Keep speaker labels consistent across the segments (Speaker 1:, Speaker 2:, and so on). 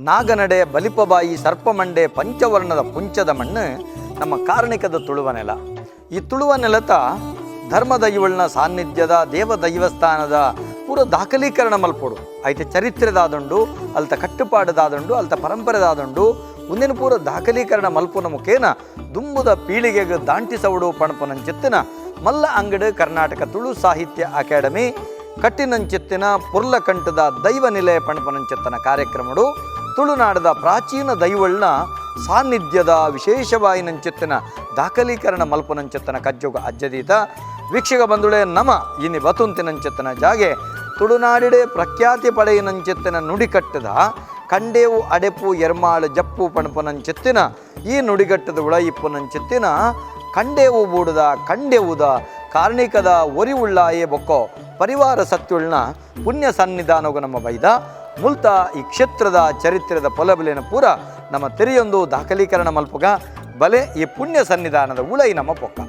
Speaker 1: ನಾಗನಡೆ ಬಲಿಪಬಾಯಿ ಸರ್ಪಮಂಡೆ ಪಂಚವರ್ಣದ ಪುಂಚದ ಮಣ್ಣು ನಮ್ಮ ಕಾರಣಿಕದ ತುಳುವ ನೆಲ. ಈ ತುಳುವ ನೆಲತ ಧರ್ಮದೈವಳ್ನ ಸಾನ್ನಿಧ್ಯದ ದೇವ ದೈವಸ್ಥಾನದ ಪೂರ ದಾಖಲೀಕರಣ ಮಲ್ಪೊಡು. ಐತೆ ಚರಿತ್ರೆದಾದುಂಡು, ಅಲ್ತ ಕಟ್ಟುಪಾಡುದಾದುಂಡು, ಅಲ್ತ ಪರಂಪರೆದಾದುಂಡು. ಒಂದಿನ ಪೂರ ದಾಖಲೀಕರಣ ಮಲ್ಪುನ ಮುಖೇನ ದುಂಬುದ ಪೀಳಿಗೆಗೆ ದಾಂಟಿಸವಡು ಪಣಪುನಂಚಿತ್ತಿನ ಮಲ್ಲ ಅಂಗಡು ಕರ್ನಾಟಕ ತುಳು ಸಾಹಿತ್ಯ ಅಕಾಡೆಮಿ ಕಟ್ಟಿನಂಚಿತ್ತಿನ ಪುರ್ಲಕಂಠದ ದೈವ ನಿಲಯ ಪಣಪನಂಚಿತ್ತನ ಕಾರ್ಯಕ್ರಮಡು ತುಳುನಾಡದ ಪ್ರಾಚೀನ ದೈವಳ್ನ ಸಾನ್ನಿಧ್ಯದ ವಿಶೇಷವಾಯಿನಂಚಿತ್ತಿನ ದಾಖಲೀಕರಣ ಮಲ್ಪುನಂಚಿತ್ತನ ಕಜ್ಜೋಗ ಅಜ್ಜದೀತ. ವೀಕ್ಷಕ ಬಂಧುಳೆ, ನಮ ಇನಿ ಬತುಂತಿನಂಚಿತ್ತನ ಜಾಗೆ ತುಳುನಾಡಿಡೆ ಪ್ರಖ್ಯಾತಿ ಪಡೆಯಿನಂಚಿತ್ತಿನ ನುಡಿಕಟ್ಟದ ಕಂಡೇವು ಅಡೆಪು ಎರ್ಮಾಳು ಜಪ್ಪು ಪಣಪುನಂಚಿತ್ತಿನ ಈ ನುಡಿಗಟ್ಟದ ಉಳಯಿಪ್ಪುನಂಚಿತ್ತಿನ ಕಂಡೇವು ಬೂಡದ ಕಂಡೇವುದ ಕಾರ್ಣಿಕದ ಒರಿ ಉಳ್ಳಾಯೆ ಬೊಕ್ಕೋ ಪರಿವಾರ ಸತ್ಯುಳ್ನ ಪುಣ್ಯ ಸನ್ನಿಧಾನಗು ನಮ್ಮ ಬೈದ ಮುಲ್ತ ಈ ಕ್ಷೇತ್ರದ ಚರಿತ್ರದ ಪೊಲಬಲಿನ ಪೂರ ನಮ್ಮ ತೆರೆಯೊಂದು ದಾಖಲೀಕರಣ ಮಲ್ಪುಗ ಬಲೆ ಈ ಪುಣ್ಯ ಸನ್ನಿಧಾನದ ಉಳೈ ನಮ್ಮ ಪೊಕ್ಕ.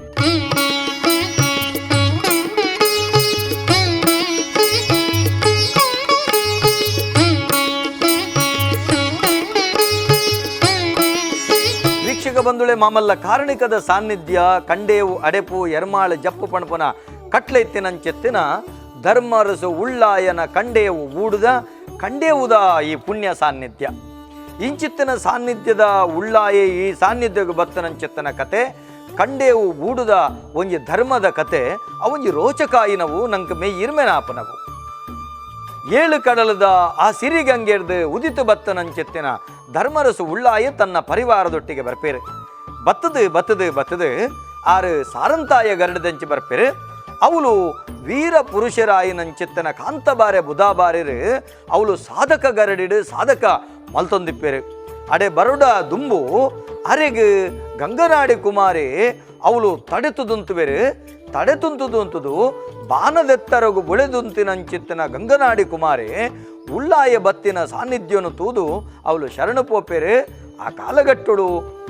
Speaker 1: ವೀಕ್ಷಕ ಬಂಧುಳೆ, ಮಾಮಲ್ಲ ಕಾರಣಿಕದ ಸಾನ್ನಿಧ್ಯ ಕಂಡೇವು ಅಡೆಪು ಎರ್ಮಾಳು ಜಪ್ಪು ಪಣಪುನ ಕಟ್ಲೆತ್ತಿನಂಚೆತ್ತಿನ ಧರ್ಮರಸು ಉಳ್ಳಾಯನ ಕಂಡೇವು ಬೂಡುದ ಕಂಡೇವುದ ಈ ಪುಣ್ಯ ಸಾನ್ನಿಧ್ಯ. ಇಂಚಿತ್ತಿನ ಸಾನ್ನಿಧ್ಯದ ಉಳ್ಳಾಯೆ ಈ ಸಾನ್ನಿಧ್ಯಕ್ಕೆ ಬತ್ತನಂಚಿತ್ತನ ಕತೆ ಕಂಡೇವು ಬೂಡುದ ಒಂಜಿ ಧರ್ಮದ ಕತೆ ಅವೊಂಜಿ ರೋಚಕಾಯಿನವು ನಂಗೆ ಮೇ ಇರ್ಮೆನಾಪನವು. ಏಳು ಕಡಲದ ಆ ಸಿರಿಗಂಗೆರ್ದು ಉದಿತು ಬತ್ತನಂಚಿತ್ತಿನ ಧರ್ಮರಸು ಉಳ್ಳಾಯ ತನ್ನ ಪರಿವಾರದೊಟ್ಟಿಗೆ ಬರ್ಪೇರು. ಬತ್ತದು ಬತ್ತದು ಬತ್ತದು ಆರು ಸಾರಂತಾಯ ಗರಡದಂಚಿ ಬರ್ಪೇರು. ಅವಳು ವೀರ ಪುರುಷರಾಯಿನಂಚಿತ್ತನ ಕಾಂತಬಾರೆ ಬುಧಾಬಾರಿರು ಅವಳು ಸಾಧಕ ಗರಡಿಡು ಸಾಧಕ ಮಲ್ತೊಂದಿಪ್ಪೇರು. ಅಡೆ ಬರುಡ ದುಂಬು ಅರೆಗ್ ಗಂಗನಾಡಿ ಕುಮಾರಿ ಅವಳು ತಡೆತುದುಂತುವೆರು. ತಡೆತುಂತುದುಂತುದು ಬಾನದೆತ್ತರಗು ಬುಳೆದುಂತಿನಂಚಿತ್ತನ ಗಂಗನಾಡಿ ಕುಮಾರಿ ಉಳ್ಳಾಯ ಬತ್ತಿನ ಸಾನ್ನಿಧ್ಯನು ತೂದು ಅವಳು ಶರಣು ಪೋಪೇರು. ಆ ಕಾಲಗಟ್ಟುಡು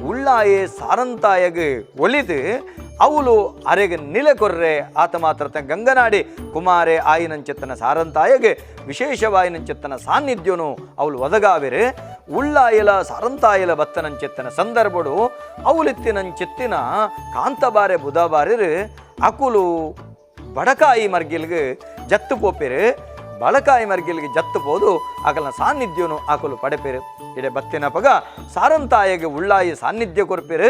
Speaker 1: ಉಳ್ಳಾಯೆ ಸಾರಂತಾಯಗ್ ಒಲಿದು ಅವಳು ಅರೆಗೆ ನಿಲೆ ಕೊರ್ರೆ. ಆತ ಮಾತ್ರ ಗಂಗನಾಡಿ ಕುಮಾರೆ ಆಯಿನಂಚಿತ್ತನ ಸಾರಂತಾಯಗೆ ವಿಶೇಷವಾಯಿನಂಚಿತ್ತನ ಸಾನ್ನಿಧ್ಯನು ಅವಳು ಒದಗಾವಿರು. ಉಳ್ಳಾಯಲ ಸಾರಂತಾಯಲ ಬತ್ತನಂಚಿತ್ತನ ಸಂದರ್ಭಡು ಅವಳಿತ್ತಿನಂಚಿತ್ತಿನ ಕಾಂತಬಾರೆ ಬುಧಬಾರಿರು ಅಕುಲು ಬಡಕಾಯಿ ಮರ್ಗಿಲ್ಗೆ ಜತ್ತು ಪೋಪೇರು. ಬಳಕಾಯಿ ಮರ್ಗಿಲ್ಗೆ ಜತ್ತು ಪೋದು ಅಕಲ್ನ ಸಾನ್ನಿಧ್ಯನು ಆಕಲು ಪಡೆಪೇರು. ಇಡೆ ಬತ್ತಿನ ಪಗ ಸಾರಂತಾಯಗೆ ಉಳ್ಳಾಯಿ ಸಾನ್ನಿಧ್ಯ ಕೊರ್ಪೇರು.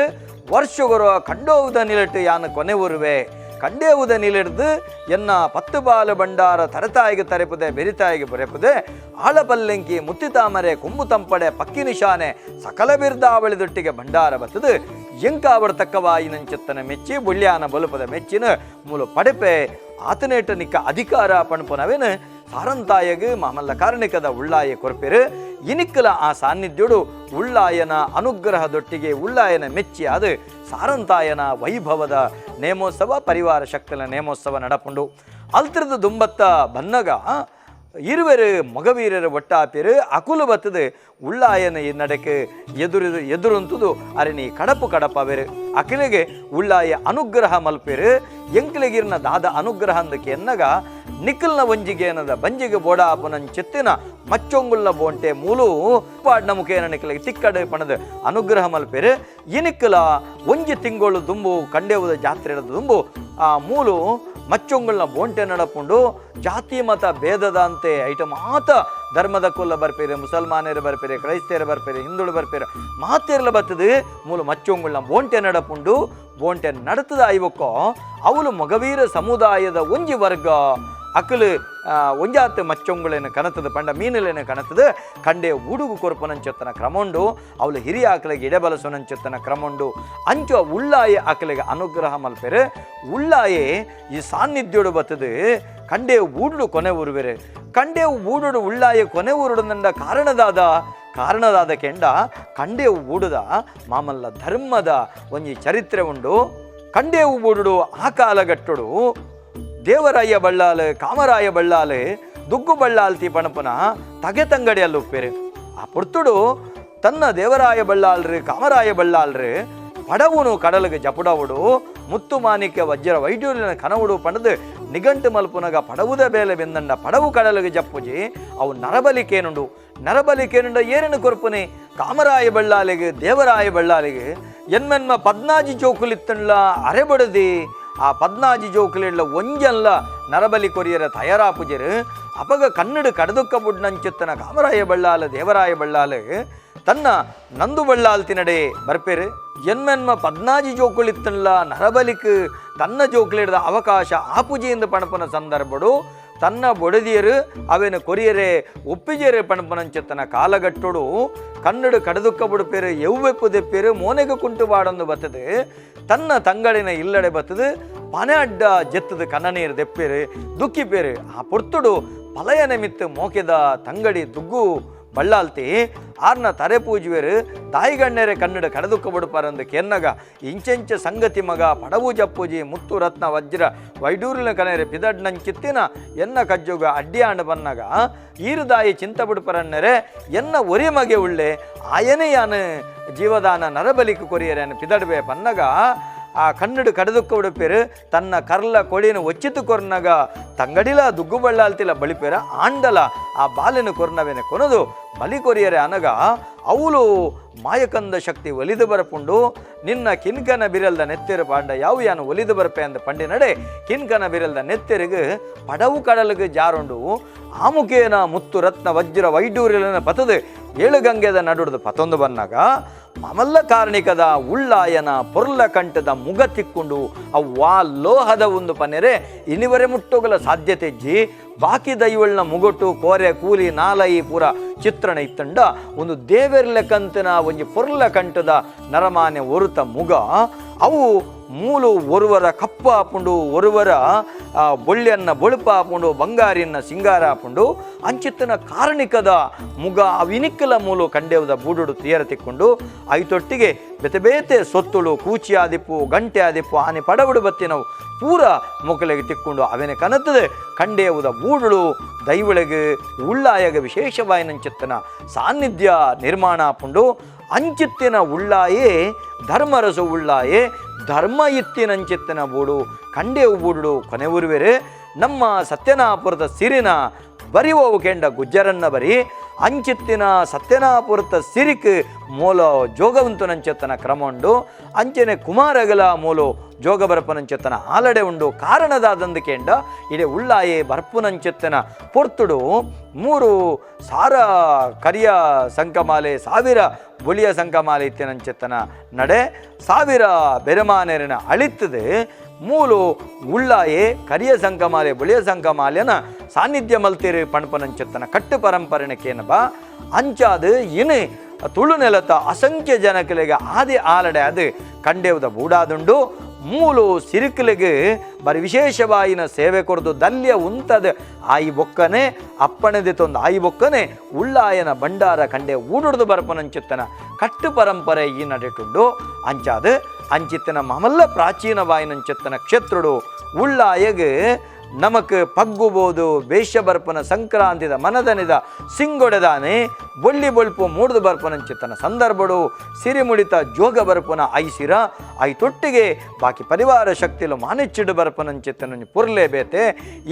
Speaker 1: ವರ್ಷಗೊರ ಕಂಡೋವುದ ನಿಲಟ್ಟು ಯಾನ ಕೊನೆ ಉರುವೆ ಕಂಡೇವುದ ನಿಲಿಡ್ದು ಎನ್ನ ಪತ್ತು ಬಾಲ ಭಂಡಾರ ತರತಾಯಿಗೆ ತರೆಪುದೆ ಬೆರಿತಾಯಿಗೆ ಬರೆಪುದೆ ಆಳಪಲ್ಲೆಂಕಿ ಮುತ್ತಿತಾಮರೆ ಕೊಂಬು ತಂಪಡೆ ಪಕ್ಕಿ ನಿಶಾನೆ ಸಕಲ ಬಿರ್ದಾವಳಿದೊಟ್ಟಿಗೆ ಭಂಡಾರ ಬತ್ತದು ಎಂಕಾವಡ ತಕ್ಕವಾಯಿನಂಚಿತ್ತನ ಮೆಚ್ಚಿ ಬುಳ್ಯಾನ ಬಲುಪದ ಮೆಚ್ಚಿನ ಮೂಲ ಪಡೆಪೆ ಆತನೇಟ ನಿಕ್ಕ ಅಧಿಕಾರ ಪಣಪುನವೇನು ಸಾರಂತಾಯಗ್ ಮಾಮಲ್ಲ ಕಾರಣಿಕದ ಉಳ್ಳಾಯ ಕೊರ್ಪೆರು. ಇನಿಕ್ಕಲ ಆ ಸಾನ್ನಿಧ್ಯುಡು ಉಳ್ಳಾಯನ ಅನುಗ್ರಹದೊಟ್ಟಿಗೆ ಉಳ್ಳಾಯನ ಮೆಚ್ಚಿ ಅದು ಸಾರಂತಾಯನ ವೈಭವದ ನೇಮೋತ್ಸವ ಪರಿವಾರ ಶಕ್ತಿನ ನೇಮೋತ್ಸವ ನಡಪುಂಡು. ಅಲ್ತ್ರದ ದುಂಬತ್ತ ಬನ್ನಗ ಇರುವೆರು ಮಗವೀರರ ಒಟ್ಟಾಪಿರು ಅಕುಲು ಬತ್ತದು ಉಳ್ಳಾಯನ ಈ ನಡಕ್ಕೆ ಎದುರು ಎದುರುಂತುದು ಅರೆ ಕಡಪು ಕಡಪವೆರು. ಅಕಿಲಿಗೆ ಉಳ್ಳಾಯ ಅನುಗ್ರಹ ಮಲ್ಪೆರು. ಎಂಕ್ಲಿಗಿರ್ನ ದಾದ ಅನುಗ್ರಹ ಅಂದಕ್ಕೆ ಎನ್ನಗ ನಿಕ್ಕಲ್ನ ಒಂಜಿಗೆ ಏನದ ಬಂಜಿಗೆ ಬೋಡಾಪುನಂ ಚಿತ್ತಿನ ಮಚ್ಚೊಂಗುಳ್ಳ ಬೋಂಟೆ ಮೂಲು ಪಾಡ್ನ ಮುಖೇನ ನಿಕ್ಕಲಿಗೆ ತಿಕ್ಕಡೆ ಪಣದ ಅನುಗ್ರಹ ಮಲ್ಪೆರು. ಇನಿಕ್ಕಲ ಒಂಜಿ ತಿಂಗಳು ದುಂಬು ಕಂಡೇವುದ ಜಾತ್ರೆ ದುಂಬು ಆ ಮೂಲು ಮಚ್ಚೊಂಗುಳ್ನ ಬೋಂಟೆ ನಡಪುಂಡು. ಜಾತಿ ಮತ ಭೇದದಂತೆ ಐಟ ಮಾತ ಧರ್ಮದ ಕುಲ್ಲ ಬರ್ಪೇರೆ, ಮುಸಲ್ಮಾನರು ಬರ್ಪೇರೆ, ಕ್ರೈಸ್ತರು ಬರ್ಪೇರೆ, ಹಿಂದುಳು ಬರ್ಪೇರೆ, ಮಾತೆರ್ಲ ಬತ್ತದು ಮೂಲು ಮಚ್ಚೊಂಗುಳ್ನ ಬೋಂಟೆ ನಡಪುಂಡು. ಬೋಂಟೆ ನಡತದ ಐವಕ್ಕೋ ಅವಳು ಮಗವೀರ ಸಮುದಾಯದ ಒಂಜಿ ವರ್ಗ ಅಕಲು ಒಂಜಾತ್ ಮಚ್ಚೊಂಗುಳೇನು ಕನತದ ಪಂಡ ಮೀನುಲೇನು ಕನತದ ಕಂಡೆ ಉಡುಗು ಕೊರ್ಪನಂಚೊತ್ತನ ಕ್ರಮೊಂಡು. ಅವಳು ಹಿರಿಯ ಆಕಲಿಗೆ ಎಡೆಬಲಸುನಂಚೊತ್ತನ ಕ್ರಮೊಂಡು. ಅಂಚು ಉಳ್ಳಾಯೆ ಆಕಲಿಗೆ ಅನುಗ್ರಹ ಮಲ್ಪೆರು. ಉಳ್ಳಾಯೆ ಈ ಸಾನ್ನಿಧ್ಯೋಡು ಬತ್ತದು ಕಂಡೆ ಊಡುಡು ಕೊನೆ ಊರುವೆರು. ಕಂಡೆ ಊಡುಡು ಉಳ್ಳಾಯೆ ಕೊನೆ ಊರುಡು ಕಾರಣದಾದ ಕಾರಣದಾದ ಕೆಂಡ ಕಂಡೆ ಊಡುದ ಮಾಮಲ್ಲ ಧರ್ಮದ ಒಂಜಿ ಚರಿತ್ರೆ ಉಂಡು. ಕಂಡೆ ಊಡುಡು ಆ ಕಾಲಗಟ್ಟುಡು ದೇವರಾಯ ಬಳ್ಳಾಲು ಕಾಮರಾಯ ಬಳ್ಳಾಲು ದುಗ್ಗು ಬಳ್ಳಾಲ್ತಿ ಪಣಪುನ ತಗೆ ತಂಗಡಿಯಲ್ಲಿ ಉಪ್ಪೇರು. ಆ ಪೊರ್ತುಡು ತನ್ನ ದೇವರಾಯ ಬಳ್ಳಾಲ್ರು ಕಾಮರಾಯ ಬಳ್ಳಾಲ್ರು ಪಡವುನು ಕಡಲಿಗೆ ಜಪುಡವುಡು ಮುತ್ತು ಮಾಣಿಕ್ಯ ವಜ್ರ ವೈಡೂರಿನ ಕನವುಡು ಪಣದು ನಿಗಂಟು ಮಲ್ಪುನಗ ಪಡವುದ ಬೇಲೆ ಬೆಂದಂಡ ಪಡವು ಕಡಲಿಗೆ ಜಪ್ಪುಜಿ ಅವು ನರಬಲಿಕೇನುಂಡು ನರಬಲಿಕೇನುಂಡ ಏರನು ಕೊರ್ಪುನೆ ಕಾಮರಾಯ ಬಳ್ಳಾಲಿಗೆ ದೇವರಾಯ ಬಳ್ಳಾಲಿಗೆ ಎನ್ಮೆನ್ಮ ಪದ್ನಾಜಿ ಜೋಕುಲಿತ್ತಂಡ್ಲ ಅರೆಬಡದಿ ಆ ಪದ್ನಾಜಿ ಜೋಕುಲಿಡ್ಲ ಒಂಜನ್ಲ ನರಬಲಿ ಕೊರಿಯರ ತಯಾರಾಪುಜರು ಅಪಗ ಕನ್ನಡ ಕಡದುಕ್ಕ ಬುಡ್ನಂಚಿತ್ತನ ಕಾಮರಾಯ ಬಳ್ಳಾಲ ದೇವರಾಯ ಬಳ್ಳಾಲ ತನ್ನ ನಂದು ಬಳ್ಳಾಲ್ ತಿನಡೆ ಬರ್ಪೇರು ಎನ್ಮೆನ್ಮ ಪದ್ನಾಜಿ ಜೋಕುಲಿತ್ತನ್ಲ ನರಬಲಿಕ್ ತನ್ನ ಜೋಕುಲಿಡ್ದ ಅವಕಾಶ ಆಪುಜಿಯಿಂದ ಪಣಪನ ಸಂದರ್ಭಡು ತನ್ನ ಬೊಡದಿಯರು ಅವೇನು ಕೊರಿಯರೆ ಒಪ್ಪಿಜೇರು ಪಣಪನಂಚಿತ್ತನ ಕಾಲಗಟ್ಟುಡು ಕನ್ನಡ ಕಡದುಕ್ಕ ಬುಡುಪೇರು ಎವ್ವೆಪ್ಪು ದೆಪ್ಪೇರು ಮೋನೆಗೆ ಕುಂಟು ಬಾಡೊಂದು ಬತ್ತದು ತನ್ನ ತಂಗಳಿನ ಇಲ್ಲಡೆ ಬತ್ತದು ಪನೆ ಅಡ್ಡ ಜೆತ್ತದು ಕಣ್ಣನೀರು ದೆಪ್ಪೇರು ದುಕ್ಕಿಪೇರು ಆ ಪೊರ್ತುಡು ಪಲಯ ನಿಮಿತ್ತ ಮೋಕೆದ ತಂಗಡಿ ದುಗ್ಗು ಬಳ್ಳಾಲ್ತಿ ಆರ್ನ ತರೆ ಪೂಜುವೆರು ತಾಯಿಗಣ್ಣೆರೆ ಕನ್ನಡ ಕಡದುಕ್ಕ ಬಡುಪಾರಂದು ಕೆನ್ನಗ ಇಂಚೆಂಚ ಸಂಗತಿ ಮಗ ಪಡವು ಜಪ್ಪುಜಿ ಮುತ್ತು ರತ್ನ ವಜ್ರ ವೈಡೂರಿನ ಕನೆರೆ ಪಿದಡ್ನಂಚಿತ್ತಿನ ಎನ್ನ ಕಜ್ಜುಗ ಅಡ್ಡಿಯಾಂಡ ಬನ್ನಗ ಈರುದಾಯಿ ಚಿಂತ ಬುಡುಪರಣ್ಣರೆ ಎನ್ನ ಒರಿ ಮಗೆ ಉಳ್ಳೆ ಆಯನೇ ಯಾನು ಜೀವದಾನ ನರಬಲಿக்கு ಕೊರಿಯರೇನು ಪಿದಡ್ಬೆ ಪನ್ನಗ ಆ ಕನ್ನಡ ಕಡದುಕ್ಕ ಉಡುಪೇರು ತನ್ನ ಕರ್ಲ ಕೊಳಿನ ಒಚ್ಚಿತು ಕೊರ್ನಗ ತಂಗಡಿಲ ದುಗ್ಗು ಬಳ್ಳಾಲ್ತಿಲ ಬಳಿಪೇರ ಆಂಡಲ ಆ ಬಾಲಿನ ಕೊರ್ನವೇನೆ ಕೊನದು ಬಲಿ ಕೊರಿಯರೆ ಅನಗ ಅವಳು ಮಾಯಕಂದ ಶಕ್ತಿ ಒಲಿದು ಬರಪುಂಡು ನಿನ್ನ ಕಿನ್ಕನ ಬಿರಲ್ದ ನೆತ್ತೆರು ಪಾಂಡ ಯಾವ ಯಾನು ಒಲಿದು ಬರಪೆ ಅಂದ ಪಂಡಿನಡೆ ಕಿನ್ಕನ ಬಿರಲ್ದ ನೆತ್ತೆರುಗು ಪಡವು ಕಡಲಿಗೆ ಜಾರುಂಡು ಆಮುಖೇನ ಮುತ್ತು ರತ್ನ ವಜ್ರ ವೈಡೂರ್ಯನ ಪತದು ಏಳುಗಂಗೆದ ನಡುಡ್ದು ಪತೊಂದು ಬನ್ನಾಗ ಮಮಲ್ಲ ಕಾರ್ಣಿಕದ ಉಳ್ಳಾಯನ ಪೊರ್ಲ ಕಂಠದ ಮುಗ ತಿಕ್ಕೊಂಡು ಅವ್ವಾ ಲೋಹದ ಒಂದು ಪನೆರೆ ಇನಿವರೆ ಮುಟ್ಟೋಗಲ ಸಾಧ್ಯತೆ ಇಜ್ಜಿ ಬಾಕಿ ದೈವಳ್ನ ಮುಗೊಟ್ಟು ಕೋರೆ ಕೂಲಿ ನಾಲಯಿ ಪೂರ ಚಿತ್ರಣ ಇತ್ತಂಡ ಒಂದು ದೇವೆರ್ಲೆ ಕಂತನ ಒಂಜಿ ಪೊರ್ಲ ಕಂಠದ ನರಮಾನೆ ಒರುತ ಮುಗ ಅವು ಮೂಲು ಒರುವರ ಕಪ್ಪ ಆಪುಂಡು ಒರುವರ ಬೊಳ್ಳಿಯನ್ನ ಬೊಳುಪ ಆಪುಂಡು ಬಂಗಾರಿಯನ್ನ ಸಿಂಗಾರ ಆಪುಂಡು ಅಂಚಿತ್ತನ ಕಾರಣಿಕದ ಮುಗ ಅವಿನಿಕ್ಕಲ ಮೂಲು ಕಂಡೇವದ ಬೂಡುಡು ತಿಯರ ತಿಕ್ಕೊಂಡು ಐತೊಟ್ಟಿಗೆ ಬೇತೆ ಬೇತೆ ಸೊತ್ತುಳು ಕೂಚಿ ಆದಿಪ್ಪು ಗಂಟೆ ಆದಿಪ್ಪು ಆನೆ ಪಡಬಡು ಬತ್ತಿನವು ಪೂರ ಮೊಕಲೆಗೆ ತಿಕ್ಕೊಂಡು ಅವೆನೆ ಕನತದೆ ಕಂಡೇವುದ ಬೂಡುಳು ದೈವಳಿಗೆ ಉಳ್ಳಾಯಗ ವಿಶೇಷವಾಯಿನಂಚಿತ್ತನ ಸಾನ್ನಿಧ್ಯ ನಿರ್ಮಾಣ ಆಪುಂಡು ಅಂಚಿತ್ತಿನ ಉಳ್ಳಾಯೇ ಧರ್ಮರಸು ಉಳ್ಳಾಯೇ ಧರ್ಮ ಇತ್ತಿನಂಚಿತ್ತಿನ ಬೂಡು ಕಂಡೇವು ಬೂಡು ಕೊನೆ ಊರುವೆರೆ ನಮ್ಮ ಸತ್ಯನಾಪುರದ ಸಿರಿನ ಬರಿವೋವು ಕೆಂಡ ಗುಜ್ಜರನ್ನ ಬರಿ ಅಂಚಿತ್ತಿನ ಸತ್ಯನಾಪುರದ ಸಿರಿಕ್ ಮೂಲ ಜೋಗವಂತನಂಚಿತ್ತನ ಕ್ರಮ ಉಂಡು ಅಂಚನೆ ಕುಮಾರಗಲ ಮೂಲು ಜೋಗ ಬರಪನಂಚಿತ್ತನ ಆಲಡೆ ಉಂಡು ಕಾರಣದಾದಂದು ಕೆಂಡ ಇಡೆ ಉಳ್ಳಾಯೆ ಬರ್ಪುನಂಚಿತ್ತನ ಪೊರ್ತುಡು ಮೂರು ಸಾರ ಕರಿಯ ಸಂಕಮಾಲೆ ಸಾವಿರ ಬುಳಿಯ ಸಂಕಮಾಲೆ ಇತ್ತಿನಂಚಿತ್ತನ ನಡೆ ಸಾವಿರ ಬೆರಮಾನೆರನ ಅಳಿತದೆ ಮೂಲು ಉಳ್ಳಾಯೆ ಕರಿಯ ಸಂಕಮಾಲೆ ಬುಳಿಯ ಸಂಕಮಾಲೆನ ಸಾನ್ನಿಧ್ಯ ಮಲ್ತಿರು ಪಣಪನಂಚಿತ್ತನ ಕಟ್ಟು ಪರಂಪರೆನ ಕೇನಬ ಅಂಚಾದು ಇನು ತುಳು ನೆಲತ ಅಸಂಖ್ಯ ಜನಕಲಿಗೆ ಆದಿ ಆಲಡೆ ಅದು ಕಂಡೇವುದ ಬೂಡಾದುಂಡು ಮೂಲು ಸಿರುಕಲಿಗೆ ಬರಿ ವಿಶೇಷವಾಯಿನ ಸೇವೆ ಕೊರದು ದಲ್ಯ ಉಂತದ ಆಯಿ ಬೊಕ್ಕನೆ ಅಪ್ಪಣೆದೆ ತೊಂದು ಆಯಿ ಬೊಕ್ಕನೆ ಉಳ್ಳಾಯನ ಭಂಡಾರ ಕಂಡೆ ಊಡುಡ್ದು ಬರಪನಂಚಿತ್ತನ ಕಟ್ಟು ಪರಂಪರೆ ಈ ನಡೆಟುಂಡು ಅಂಚಾದ ಅಂಚಿತ್ತನ ಮಮಲ್ಲ ಪ್ರಾಚೀನವಾಯಿನಂಚಿತ್ತನ ಕ್ಷೇತ್ರುಡು ಉಳ್ಳಾಯಗ್ ನಮಕ್ ಪಗ್ಗುಬೋದು ಬೇಷ ಬರ್ಪನ ಸಂಕ್ರಾಂತಿದ ಮನದನಿದ ಸಿಂಗೊಡೆದಾನೆ ಬೊಳ್ಳಿ ಬೊಳ್ಪು ಮೂಡ್ದು ಬರ್ಪನಂಚಿತ್ತನ ಸಂದರ್ಭಡು ಸಿರಿಮುಡಿತ ಜೋಗ ಬರ್ಪನ ಐಸಿರ I ತೊಟ್ಟಿಗೆ ಬಾಕಿ ಪರಿವಾರ ಶಕ್ತಿಲು ಮಾನಿಚ್ಚಿಡು ಬರ್ಪನಂಚಿತ್ತನ ಪುರ್ಲೆ ಬೇತೆ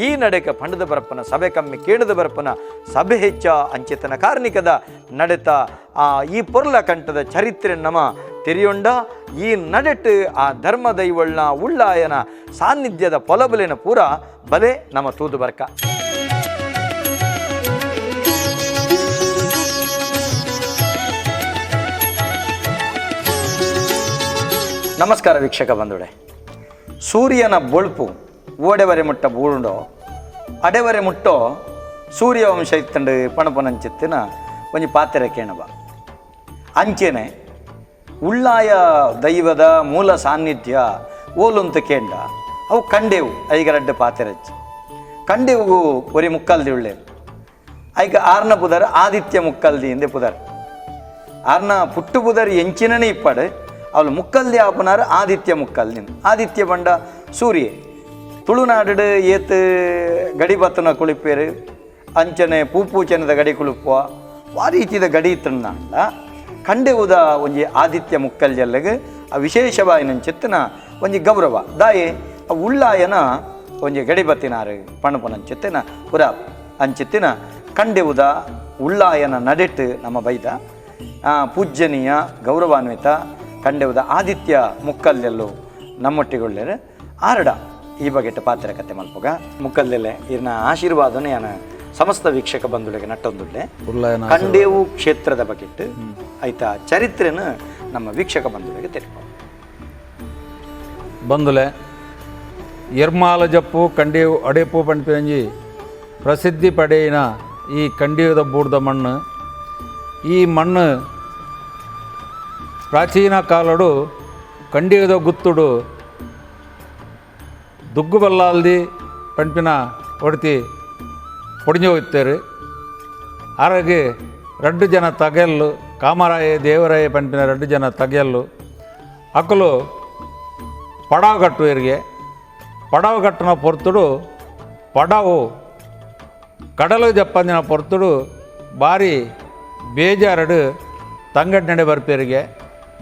Speaker 1: ಈ ನಡೆಕ ಪಂಡದ ಬರ್ಪನ ಸಭೆ ಕಮ್ಮಿ ಕೇಳದ ಬರ್ಪನ ಸಭೆ ಹೆಚ್ಚ ಅಂಚಿತನ ಕಾರ್ಣಿಕದ ನಡೆತ ಈ ಪೊರ್ಲ ಕಂಠದ ಚರಿತ್ರೆ ನಮ ತೆರಿಯೊಂಡ ಈ ನಡೆಟ್ಟು ಆ ಧರ್ಮ ದೈವಳ್ನ ಉಳ್ಳಾಯನ ಸಾನ್ನಿಧ್ಯದ ಪೊಲಬಲಿನ ಪೂರ ಬಲೆ ನಮ್ಮ ತೂದು ಬರ್ಕ. ನಮಸ್ಕಾರ ವೀಕ್ಷಕ ಬಂಧುಡೆ. ಸೂರ್ಯನ ಬೊಳ್ಪು ಓಡೆವರೆ ಮುಟ್ಟ ಬೂಳುಂಡೋ ಅಡೆವರೆ ಮುಟ್ಟೋ ಸೂರ್ಯವಂಶ ಇತ್ತಂಡು ಪಣಪನಂಚಿತ್ತಿನ ಒಂಜಿ ಪಾತ್ರೆ ಕೇಣಬ ಅಂಚೆನೆ ಉಳ್ಳಾಯ ದೈವದ ಮೂಲ ಸಾನ್ನಿಧ್ಯ ಓಲುಂತ ಕೇಂಡ ಅವು ಕಂಡೇವು ಐಗರಡ್ಡ ಪಾತೆರಚ್ಚಿ ಕಂಡೇವು ಒರಿ ಮುಕ್ಕಲ್ದಿ ಉಳ್ಳೇರು ಐಕ ಆರ್ನ ಪುದರ್ ಆದಿತ್ಯ ಮುಕ್ಕಲ್ದಿ ಎಂದೆ ಪುದರ್ ಆರ್ನ ಪುಟ್ಟು ಪುದರ್ ಎಂಚಿನನೇ ಇಪ್ಪಾಡು ಅವಳು ಮುಕ್ಕಲ್ದಿ ಆಪನಾರು ಆದಿತ್ಯ ಮುಕ್ಕಲ್ದಿ ಆದಿತ್ಯ ಬಂಡ ಸೂರ್ಯ ತುಳುನಾಡು ಏತ್ ಗಡಿ ಬತ್ತನ ಕುಳಿಪೇರು ಅಂಚನೆ ಪೂಪೂಚನದ ಗಡಿ ಕುಳಿಪುವ ಆ ರೀತಿದ ಗಡಿ ಇತ್ತಂಡ ಕಂಡೆವುದ ಒಂಜಿ ಆದಿತ್ಯ ಮುಕ್ಕಲ್ಜಲ್ಲಗ್ ಆ ವಿಶೇಷವಾಯಿನಂಚಿತ್ತಿನ ಒಂಜಿ ಗೌರವ ದಾಯೆ ಆ ಉಳ್ಳಾಯನ ಒಂಜಿ ಗಡಿಬತ್ತಿನಾರು ಪಣಪುನಂಚಿತ್ತಿನ ಪುರ ಅಂಚಿತ್ತಿನ ಕಂಡೆವುದ ಉಳ್ಳಾಯನ ನಡೆಟ್ಟು ನಮ್ಮ ಬೈದ ಪೂಜ್ಯನೀಯ ಗೌರವಾನ್ವಿತ ಕಂಡೆವುದ ಆದಿತ್ಯ ಮುಕ್ಕಲ್ಲೆಲ್ಲು ನಮ್ಮೊಟ್ಟಿಗೊಳ್ಳೇರು ಆರಡ ಈ ಬಗೆಟ ಪಾತ್ರ ಕತೆ ಮಲ್ಪುಗ ಮುಕ್ಕಲ್ಲೆಲ್ಲೆ ಇರ್ನ ಆಶೀರ್ವಾದನೆ ಯಾನ ಸಮಸ್ತ ವೀಕ್ಷಕ ಬಂಧುಗಳಿಗೆ ನಟ್ಟೊಂದುಳ್ಳೆ
Speaker 2: ಉಳ್ಳಾಯನ
Speaker 1: ಕಂಡೇವು ಕ್ಷೇತ್ರದ ಬಗೆಟ್ಟು ಆಯ್ತಾ ಚರಿತ್ರೆನ ನಮ್ಮ ವೀಕ್ಷಕ ಬಂಧುಗಳಿಗೆ ತಿಳಿಪ.
Speaker 2: ಬಂದುಲೆ ಎರ್ಮಾಲ ಜಪ್ಪು ಕಂಡೇವು ಅಡೆಪು ಪಂಪಿಂಜಿ ಪ್ರಸಿದ್ಧಿ ಪಡೆಯಿನ ಈ ಕಂಡೇವುದ ಬೂಡ್ದ ಮಣ್ಣು. ಈ ಮಣ್ಣು ಪ್ರಾಚೀನ ಕಾಲಡು ಕಂಡೇವುದ ಗುತ್ತುಡು ದುಗ್ಗು ಬಲ್ಲಾಲ್ದಿ ಪಂಪಿನ ಒಡ್ತಿ ಪೊಡಿಂಜ ಹೋಗ್ತಾರೆ. ಆರಾಗೆ ರಡ್ಡು ಜನ ತಗೆಲ್ಲು ಕಾಮರಾಯ ದೇವರಾಯ ಪಂಪಿನ ರಡ್ಡು ಜನ ತಗೆಲ್ಲು ಅಕಲು ಪಡಾವು ಕಟ್ಟುವರಿಗೆ ಪಡಾವು ಕಟ್ಟನ ಪೊರ್ತುಡು ಪಡಾವು ಕಡಲು ಜಪ್ಪಂದಿನ ಪೊರ್ತುಡು ಬಾರಿ ಬೇಜಾರಡು ತಂಗಡ್ ನಡೆ ಬರ್ಪೇರಿಗೆ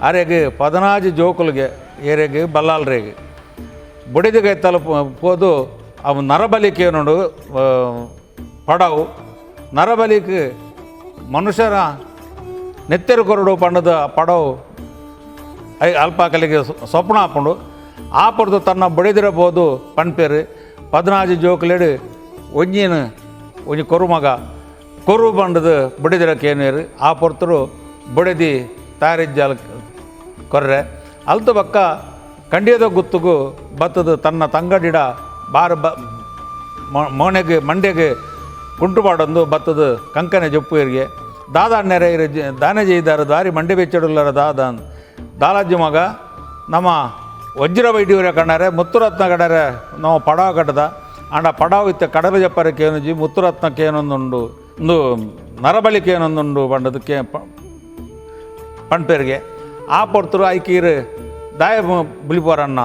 Speaker 2: ಅರೆಗೆ ಪದನಾಜು ಜೋಕುಲಿಗೆ ಏರೆಗೆ ಬಲ್ಲಾಲ್ರೇಗೆ ಬುಡಿದಿಗೆ ತಲುಪ ಪೋದು ಅವು ನರಬಲಿಕೆ ನೋಡು ಪಡಾವು ನರಬಲಿಗೆ ಮನುಷ್ಯರ ನೆತ್ತೆರು ಕೊರಡು ಪಂಡದ ಪಡವು I ಅಲ್ಪ ಕಲಿಗೆ ಸ್ವಪ್ನ ಹಾಕೊಂಡು ಆ ಪೊರ್ದು ತನ್ನ ಬಡಿದಿರಬಹುದು ಪನ್ಪೇರು ಪದನಾಜು ಜೋಕುಲೆಡು ಒಂಜಿನ ಒಂಜಿ ಕೊರು ಮಗ ಕೊರು ಬಂಡದ ಬಡಿದಿರ ಕೇನೇರು ಆ ಪೊರ್ತರು ಬಡಿದಿ ತಾರಿಜ್ಜಾಲ ಕೊರ್ರೆ ಅಲ್ತ ಬಕ್ಕ ಕಂಡಿಯದ ಗುತ್ತುಗು ಬತ್ತದ ತನ್ನ ತಂಗಡಿಡ ಬಾರ ಬ ಮೋನೆಗೆ ಮಂಡ್ಯಗೆ ಕುಂಟು ಪಾಡೊಂದು ಬತ್ತದ ಕಂಕನೆ ಜೊಪ್ಪು ದಾದ ನೆರೆ ಇರು ದಾನೆ ಜೈದಾರ ದಾರಿ ಮಂಡೆ ಬೆಚ್ಚಡುಲ್ಲರ ದಾದ ದಾಲಾಜಿ ಮಗ ನಮ್ಮ ವಜ್ರ ವೈಡ್ಯೂರ ಕಣ್ಣಾರೆ ಮುತ್ತುರತ್ನ ಕಡರೆ ನಾವು ಪಡಾವ್ ಕಟ್ಟದ ಆಂಡ ಪಡಾವ್ ಇತ್ತ ಕಡಲ ಜಪ್ಪರ ಕೇನುಜಿ ಮುತ್ತುರತ್ನಕ್ಕೆ ಏನೊಂದುಂಡು ಒಂದು ನರಬಲಿಕೆ ಏನೊಂದುಂಡು ಪಂಡದ ಕೇ ಪಣ್ಪೇರಿಗೆ ಆ ಪೊರ್ತರು ಐಕೀರು ದಾಯ ಬುಲಿಪೋರಣ್ಣ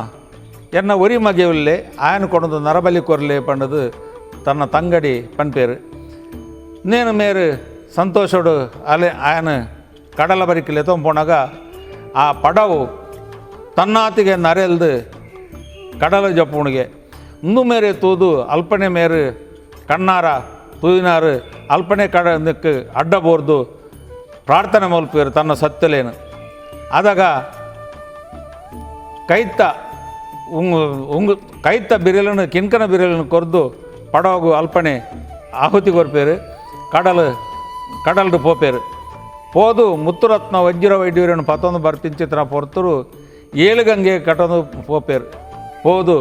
Speaker 2: ಎನ್ನ ಒರಿ ಮಗೆಯುಲ್ಲೆ ಆಯನ ಕೊಡದು ನರಬಲಿ ಕೊರ್ಲೆ ಪಂಡದು ತನ್ನ ತಂಗಡಿ ಪಣ್ಪೇರು. ನೇನು ಮೇರು ಸಂತೋಷೋಡು ಅಲೆ ಆಯನ ಕಡಲ ಬರಿಕಲೆ ತೊಂಪೋಣಾಗ ಆ ಪಡವು ತನ್ನಾತಿಗೆ ನರೆಲ್ದು ಕಡಲ ಜಪ್ಪುಣಿಗೆ ಇಂದು ಮೇರೆ ತೂದು ಅಲ್ಪನೆ ಮೇರು ಕಣ್ಣಾರ ತೂಯಿನಾರು ಅಲ್ಪನೆ ಕಡ ಅಡ್ಡ ಬೋರ್ದು ಪ್ರಾರ್ಥನೆ ಮಲ್ಪೇರು ತನ್ನ ಸತ್ತಲೇನು. ಆದಾಗ ಕೈತ್ತ ಉಂಗು ಉಂಗು ಕೈತ್ತ ಬಿರಿಯಲನ್ನು ಕಿನ್ಕನ ಬಿರಿಯಲನ್ನು ಕೊರ್ದು ಪಡವಗು ಅಲ್ಪನೆ ಆಹುತಿ ಕೊರ್ಪೇರು ಕಡಲು ಕಡಲ್ಡು ಪೋಪೇರು ಪೋದು ಮುತ್ತುರತ್ನ ವಜ್ರ ವೈಡ್ಯೂರ್ಯನ ಪತ್ತೊಂದು ಬರ್ಪಿಂಚಿತ್ರ ಪೊರ್ತುಡು ಏಳುಗಂಗೆ ಕಟೊಂದು ಪೋಪೇರು ಪೋದು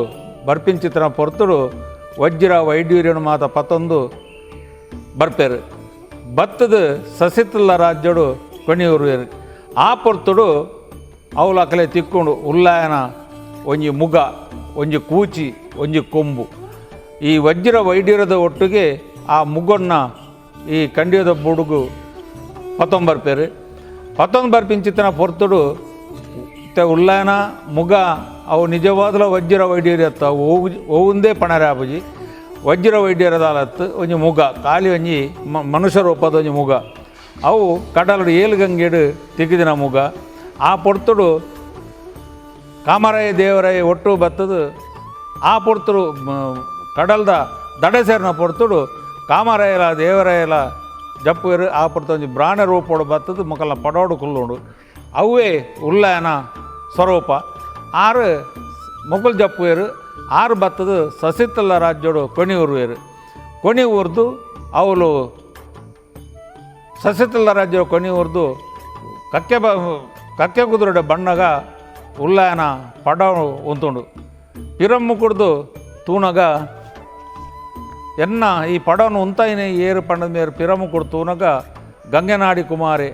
Speaker 2: ಬರ್ಪಿಂಚಿತ್ರ ಪೊರ್ತುಡು ವಜ್ರ ವೈಡ್ಯೂರ್ಯನ ಮಾತ ಪತ್ತೊಂದು ಬರ್ಪೇರು ಬತ್ತದ ಸಸಿತಲ್ಲ ರಾಜ್ಯಡು ಕೊಣಿಯೂರು ಆ ಪೊರ್ತುಡು ಅವಳು ಅಕಲೆ ತಿಕ್ಕೊಂಡು ಉಲ್ಲಾಯನ ಒಂಜಿ ಮುಗ ಒಂಜಿ ಕೂಚಿ ಒಂಜಿ ಕೊಂಬು ಈ ವಜ್ರ ವೈಡ್ಯೂರದ ಒಟ್ಟಿಗೆ ಆ ಮುಗೊನ್ನ ಈ ಕಂಡಿಯದ ಬುಡುಗು ಪತ್ತೊಂಬರ್ಪೇರು ಪತ್ತೊಂಬರ್ ಪಿಂಚಿತನ ಪೊರ್ತುಡು ಉಲ್ಲಾಯನ ಮುಗ ಅವು ನಿಜವಾದಲ ವಜ್ರ ವೈಡ್ಯೂರ್ಯತ್ತ ಒವುಂದೇ ಪಣರೆ ಆಪುಜಿ ವಜ್ರ ವೈಡ್ಯರದಾಲತ್ತು ಒಂಜಿ ಮುಗ ಖಾಲಿ ಒಂಜಿ ಮನುಷ್ಯ ರೂಪದ ಒಂಜಿ ಮುಗ ಅವು ಕಡಲಡು ಏಳುಗಂಗೆಡು ತಿಕ್ಕಿದಿನ ಮುಗ ಆ ಪೊರ್ತುಡು ಕಾಮರಾಯ ದೇವರಾಯ ಒಟ್ಟು ಬತ್ತದು ಆ ಪೊರ್ತುಡು ಕಡಲ್ದ ದಡೆ ಸೇರಿನ ಪೊರ್ತುಡು ಕಾಮರಾಯಲ ದೇವರಾಯಲ ಜಪ್ಪುವೆರು ಆ ಪೊರ್ತು ಒಂಜಿ ಬ್ರಾಣ ರೂಪೋಡು ಬತ್ತದು ಮೊಕಲ್ನ ಪಡೋಡು ಕುಲ್ಲುಂಡು ಅವೇ ಉಲ್ಲಾಯನ ಸ್ವರೂಪ ಆರು ಮೊಕಲ್ ಜಪ್ಪುವೆರು ಆರು ಬತ್ತದು ಸಸಿತಲ್ಲ ರಾಜ್ಯೋಡು ಕೊಣಿ ಊರುವೆರು ಕೊಣಿ ಊರ್ದು ಅವಳು ಸಸಿತಲ್ಲ ರಾಜ್ಯ ಕೊಣಿ ಊರ್ದು ಕಕ್ಕೆ ಬ ಕಕ್ಕೆ ಕುದುರೆಡ ಬಣ್ಣಗ ಉಲ್ಲಾಯನ ಪಡ ಉಂತುಂಡು ಪಿರಮ್ಮು ಕುಡ್ದು ತೂನಗ ಎನ್ನ ಈ ಪಡವನ್ನು ಉಂತಾಯಿನ ಏರು ಪಂಡದ ಮೇರು ಪಿರಮ್ಮು ಕುಡ್ದು ತೂನಗ ಗಂಗೆನಾಡಿ ಕುಮಾರಿ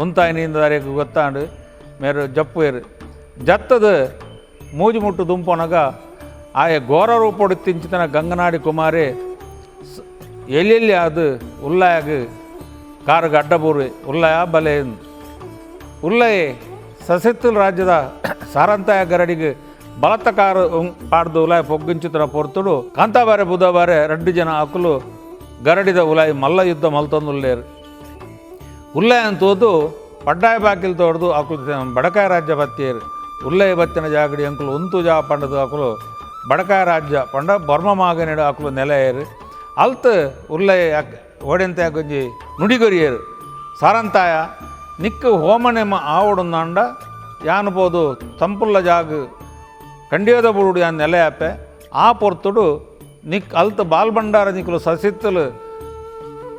Speaker 2: ಉಂತಾಯಿನಿಂದ ಗೊತ್ತಾಂಡು ಮೇರು ಜಪ್ಪು ಏರು ಜತ್ತದ ಮೂಜಿ ಮುಟ್ಟು ದುಂಪೊನಗ ಆಯ ಘೋರ ರೂಪೊಡು ತಿಂಚಿತನ ಗಂಗನಾಡಿ ಕುಮಾರಿ ಎಲ್ಲೆಲ್ಲಿ ಅದು ಉಲ್ಲಾಯಗ ಕಾರುಗ ಅಡ್ಡಬೂರು ಉಲ್ಲಾಯ ಬಲೆ ಉಲ್ಲಯೆ ಸಸಿತ್ತಲ್ ರಾಜ್ಯದ ಸಾರಂತಾಯ ಗರಡಿಗೆ ಬಲತ್ತ ಕಾರು ಪಾಡ್ದು ಉಲಾಯ ಪೊಗ್ಗಿಂಚಿತನ ಪೊರ್ತುಡು ಕಾಂತಾಬಾರೆ ಬುಧಬಾರೆ ರಡ್ಡು ಜನ ಅಕುಲು ಗರಡಿದ ಉಲಾಯಿ ಮಲ್ಲ ಯುದ್ಧ ಮಲ್ತೊಂದು ಉಲ್ಲೇರು ಉಲ್ಲಾಯ ಅಂತೋದು ಪಡ್ಡಾಯ ಬಾಕಿಲ್ ತೋಡ್ದು ಅಕುಲು ಬಡಕಾಯ ರಾಜ್ಯ ಬತ್ತಿಯರು ಉಲ್ಲಯ ಬತ್ತಿನ ಜಾಗಡಿ ಅಂಕುಲು ಉಂತು ಜಾ ಪಂಡದು ಅಕುಲು ಬಡಕಾಯ ರಾಜ್ಯ ಪಂಡ ಬರ್ಮ ಮಾಗನಿಡು ಅಕುಲು ನೆಲೆಯರು. ಅಲ್ತ್ ಉಲ್ಲಯ ಓಡೆಂತ ಒಂಜಿ ನುಡಿಗೊರಿಯರು ಸಾರಂತಾಯ ನಿಕ್ಕು ಹೋಮನೆಮ ಆವಡುಂದಾಂಡ ಯಾನ್ ಪೋದು ತಂಪುಲ್ಲ ಜಾಗ ಕಂಡಿಯೋದ ಬುಡುಡು ಯಾನ್ ನೆಲೆ ಆಪೆ ಆ ಪೊರ್ತುಡು ನಿಕ್ ಅಲ್ತ್ ಬಾಲ್ಬಂಡಾರ ನಿಕ್ಕಲು ಸಸಿತ್ತಲು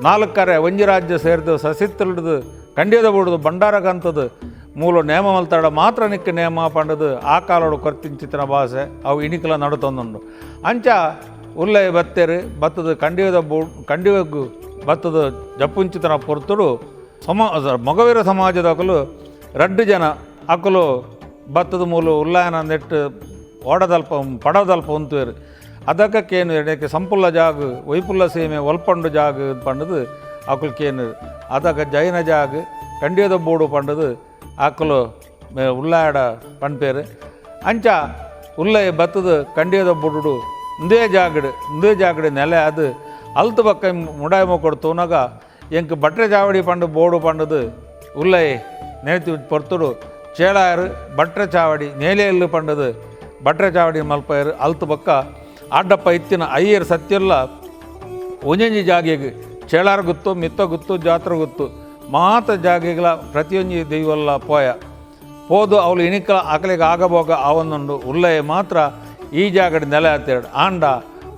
Speaker 2: ನಾಲ್ಕರೆ ಒಂಜಿ ರಾಜ್ಯ ಸೇರಿದು ಸಸಿತ್ತಲುಡ್ದು ಕಂಡಿಯೋದ ಬುಡುದು ಬಂಡಾರಗಂತದ್ದು ಮೂಲ ನೇಮ ಮಲ್ತಾಡ ಮಾತ್ರ ನಿಕ್ಕ ನೇಮ ಪಂಡದು ಆ ಕಾಲೋಡು ಕೊರ್ತಿಂಚಿತನ ಭಾಷೆ ಅವು ಇಣಿಕಲ ನಡುತ್ತೊಂದುಂಡು. ಅಂಚ ಉಲ್ಲಯ ಬತ್ತೇರು ಬತ್ತದ ಕಂಡಿಯೋದ ಬು ಕಂಡಿಯೋಗು ಬತ್ತದ ಜಪ್ಪುಂಚಿತನ ಪೊರ್ತುಡು ಮೊಗವೀರ ಸಮಾಜದ ಅಕಲು ರಡ್ಡು ಜನ ಅಕಲು ಬತ್ತದ ಮೂಲ ಉಲ್ಲಾಯನ ನೆಟ್ಟು ಓಡದಲ್ಪ ಪಡದಲ್ಪ ಉಂತುವೇರು. ಅದಕ್ಕೇನು ಎಡಕ್ಕೆ ಸಂಪುಲ್ಲ ಜಾಗ ಒಯ್ಪುಲ್ಲ ಸೀಮೆ ಒಲ್ಪಂಡು ಜಾಗ ಪಂಡದು ಅಕುಲು ಕೇನು ಅದಕ್ಕೆ ಜೈನ ಜಾಗ ಕಂಡಿಯೋದ ಬೋಡು ಪಂಡದು ಅಕಲು ಉಲ್ಲಾಯಡ ಪನ್ಪೇರು. ಅಂಚ ಉಲ್ಲಯ ಬತ್ತದ ಕಂಡಿಯೋದ ಬುಡುಡು ಇಂದೇ ಜಾಗಡು ಇಂದೇ ಜಾಗಡು ನೆಲೆ ಅದು ಅಲ್ತು ಪಕ್ಕ ಮುಡಾಯ ಮೊಕೊಡು ತೂನಗ ಎಂಕ್ ಬಟ್ರೆ ಚಾವಡಿ ಪಂಡು ಬೋಡು ಪಂಡದು ಉಲ್ಲಯ ನೇತಿ ಪೊರ್ತುಡು ಚೇಳಾಯರು ಬಟ್ರೆ ಚಾವಡಿ ನೇಲೆಯಲ್ಲು ಪಂಡದು ಬಟ್ರೆ ಚಾವಡಿ ಮಲ್ಪಯರು. ಅಲ್ತು ಪಕ್ಕ ಆಡ್ಡಪ್ಪ ಇತ್ತಿನ ಅಯ್ಯರ್ ಸತ್ಯಲ್ಲ ಒಂಜೊಂಜಿ ಜಾಗೆಗೆ ಚೇಳಾರ್ ಗುತ್ತು ಮಿತ್ತ ಗುತ್ತು ಜಾತ್ರೆ ಗುತ್ತು ಮಾತ ಜಾಗೆಗಳ ಪ್ರತಿಯೊಂಜಿ ದೈವಲ್ಲ ಪೋಯ ಪೋದು ಅವಳು ಇಣಿಕಲ ಅಕಲಿಗೆ ಆಗಬೋಗ ಅವನ್ನೊಂದು ಉಲ್ಲಯ ಮಾತ್ರ ಈ ಜಾಗಡ್ ನೆಲೆ ಆತಿರಡು. ಆಂಡ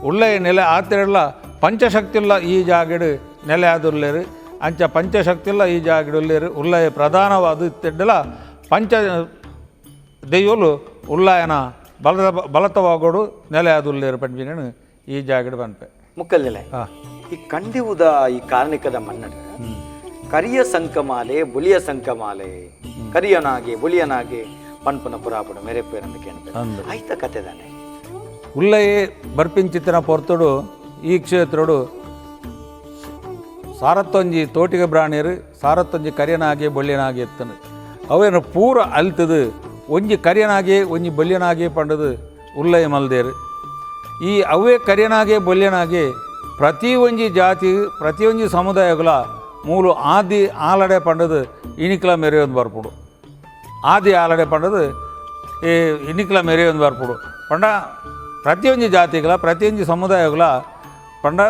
Speaker 2: ಉಲ್ಲಯ ನೆಲೆ ಆತಿರಲ್ಲ ಪಂಚಶಕ್ತಿಲ್ಲ ಈ ಜಾಗಡ್ ನೆಲೆ ಆದುಲ್ಲೇರು. ಅಂಚ ಪಂಚಶಕ್ತಿಲ್ಲ ಈ ಜಾಗಡ್ ಉಲ್ಲೇರು ಉಲ್ಲಯ ಪ್ರಧಾನವಾದ ಇತ್ತೆಡ್ಡಲ ಪಂಚ ದೈವಲು ಉಲ್ಲಾಯನ ಬಲತವಾಗೋಡು ನೆಲೆ ಆದುಲ್ಲೇರು ಪಂಪಿನ ಈ ಜಾಗಡ್ ಪನ್ಪೆ
Speaker 1: ಮುಕ್ಕಲ್ ನೆಲೆ. ಈ ಕಂಡಿವುದ ಈ ಕಾರ್ಣಿಕದ ಮನ್ನಡ ಕರಿಯ ಸಂಕಮಾಲೆ ಬುಲಿಯ ಸಂಕಮಾಲೆ ಕರಿಯನಾಗೆ ಬುಲಿಯನಾಗೆ ಪನ್ಪನ ಪುರಾಪುಡು ಮೆರೆಪೇರಂದು ಕೇಳ್ಪೆ ಆಯ್ತ ಕತೆ ತಾನೆ.
Speaker 2: ಉಲ್ಲಯೇ ಬರ್ಪಿಂಚಿತ್ತಿನ ಪೊರ್ತುಡು ಈ ಕ್ಷೇತ್ರಡು ಸಾರತ್ತೊಂಜಿ ತೋಟಿಗೆ ಬ್ರಾಣಿಯರು ಸಾರತ್ತೊಂಜಿ ಕರಿಯನಾಗೆ ಬೊಳ್ಳಿಯನಾಗೆ ಎತ್ತನು ಅವೇನು ಪೂರ ಅಲ್ತದು ಒಂಜಿ ಕರಿಯನಾಗೆ ಒಂಜಿ ಬೊಳ್ಳಿಯನಾಗೆ ಪಂಡದು ಉಲ್ಲಯ ಮಲ್ದೇರು. ಈ ಅವೇ ಕರಿಯನಾಗೆ ಬೊಳ್ಳಿಯನಾಗೆ ಪ್ರತಿ ಒಂಜಿ ಜಾತಿ ಪ್ರತಿಯೊಂಜಿ ಸಮುದಾಯಗಳ ಮೂಲು ಆದಿ ಆಲಡೆ ಪಂಡದು ಇಣಿಕಲ ಮೆರೆಯೊಂದು ಬರ್ಪುಡು. ಆದಿ ಆಲಡೆ ಪಂಡದು ಈ ಇಣಿಕಲ ಮೆರೆಯೊಂದು ಬರ್ಪುಡು ಪಂಡ ಪ್ರತಿಯೊಂಜಿ ಜಾತಿಗಳ ಪ್ರತಿಯೊಂಜಿ ಸಮುದಾಯಗಳ ಪಂಡ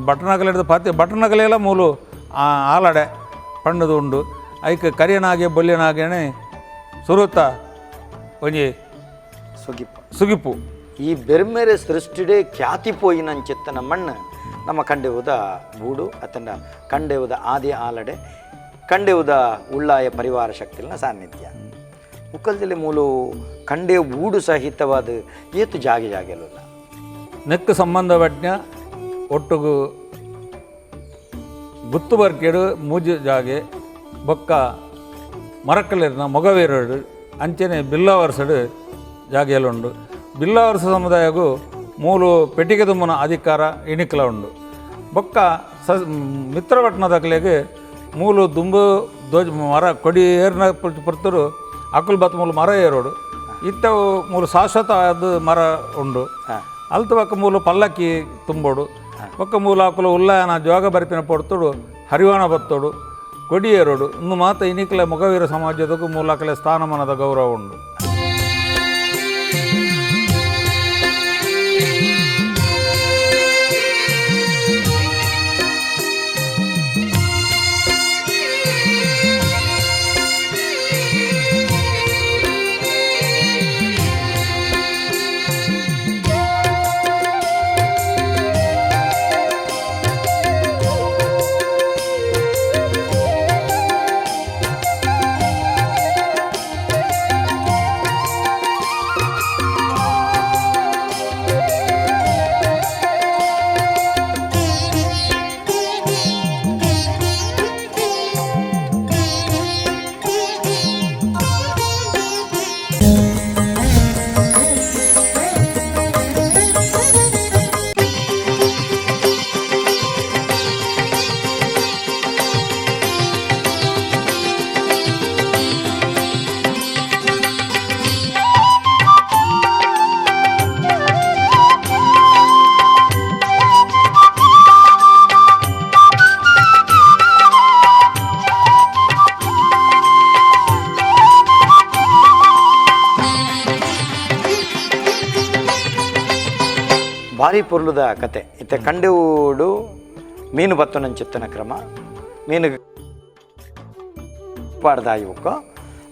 Speaker 2: ಬಟನಗಲೆ ಪತಿ ಬಟನಗಲೆಲ್ಲ ಮೂಲು ಆಲಡೆ ಪಂಡದು ಉಂಡು. ಐಕ್ ಕರಿಯನಾಗೆ ಬೊಲ್ಯನಾಗೇನೆ ಸುರುತ್ತ ಒಂಜಿ
Speaker 1: ಸುಗಿಪು
Speaker 2: ಸುಗಿಪು.
Speaker 1: ಈ ಬೆರ್ಮೆರೆ ಸೃಷ್ಟಿಡೆ ಖ್ಯಾತಿ ಪೋಯಿನಂಚಿತ್ತನ ಮಣ್ಣು ನಮ್ಮ ಕಂಡೆವುದ ಬೂಡು ಅತಂಡ ಕಂಡೆವುದ ಆದಿ ಆಲಡೆ ಕಂಡೆವುದ ಉಳ್ಳಾಯ ಪರಿವಾರ ಶಕ್ತಿನ ಸಾನ್ನಿಧ್ಯ ಮುಕ್ಕಲ್ದಲ್ಲಿ ಮೂಲು ಕಂಡೆ ಬೂಡು ಸಹಿತವಾದ ಏತು ಜಾಗೆ ಜಾಗೆಲ್ಲ
Speaker 2: ನೆಕ್ಕು ಸಂಬಂಧಪಟ್ಟ ಒಟ್ಟುಗು ಗುತ್ತು ಬರ್ಕೇಡು ಮೂಜು ಜಾಗೆ ಬೊಕ್ಕ ಮರಕ್ಕಲಿರ್ನ ಮೊಗವೀರಡು ಅಂಚನೆ ಬಿಲ್ಲವರ್ಸಡು ಜಾಗೆಯಲ್ಲುಂಡು. ಬಿಲ್ಲವರ್ಸ ಸಮುದಾಯಗೂ ಮೂಲು ಪೆಟ್ಟಿಗೆ ತುಂಬುನ ಅಧಿಕಾರ ಇಣಿಕಲ ಉಂಡು. ಬೊಕ್ಕ ಸ ಮಿತ್ರಪಟ್ಟಣದಕ್ಲೆಗ್ ಮೂಲು ದುಂಬು ಧ್ವಜ ಮರ ಕೊಡಿ ಏರ್ನ ಪೊರ್ತುಡು ಅಕುಲ್ ಬತ್ ಮೂಲು ಮರ ಏರೋಡು ಇತ್ತವು ಮೂಲು ಶಾಶ್ವತ ಅದು ಮರ ಉಂಡು. ಅಲ್ತ ಬೊಕ್ಕ ಮೂಲು ಪಲ್ಲಕ್ಕಿ ತುಂಬೋಡು ಬೊಕ್ಕ ಮೂಲು ಅಕುಲು ಉಲ್ಲಾಯನ ಜೋಗ ಬರಿಪಿನ ಪೊರ್ತುಡು ಹರಿವಾಣ ಬತ್ತೋಡು ಕೊಡಿ ಏರೋಡು ಇಂದು ಮಾತ ಇನಿಕಲೆ ಮೊಗವೀರ ಸಮಾಜದಕ್ಕೂ ಮೂಲಕಲೆ ಸ್ಥಾನಮಾನದ ಗೌರವ ಉಂಡು.
Speaker 1: ಬಾರಿ ಪೊರ್ಲುದ ಕತೆ ಇತ್ತೆ ಕಂಡೆವುಡು ಮೀನು ಬತ್ತುನಂಚಿತ್ತನ ಕ್ರಮ ಮೀನು ಪಾಡ್ದಾಯಿ ಬೊಕ್ಕ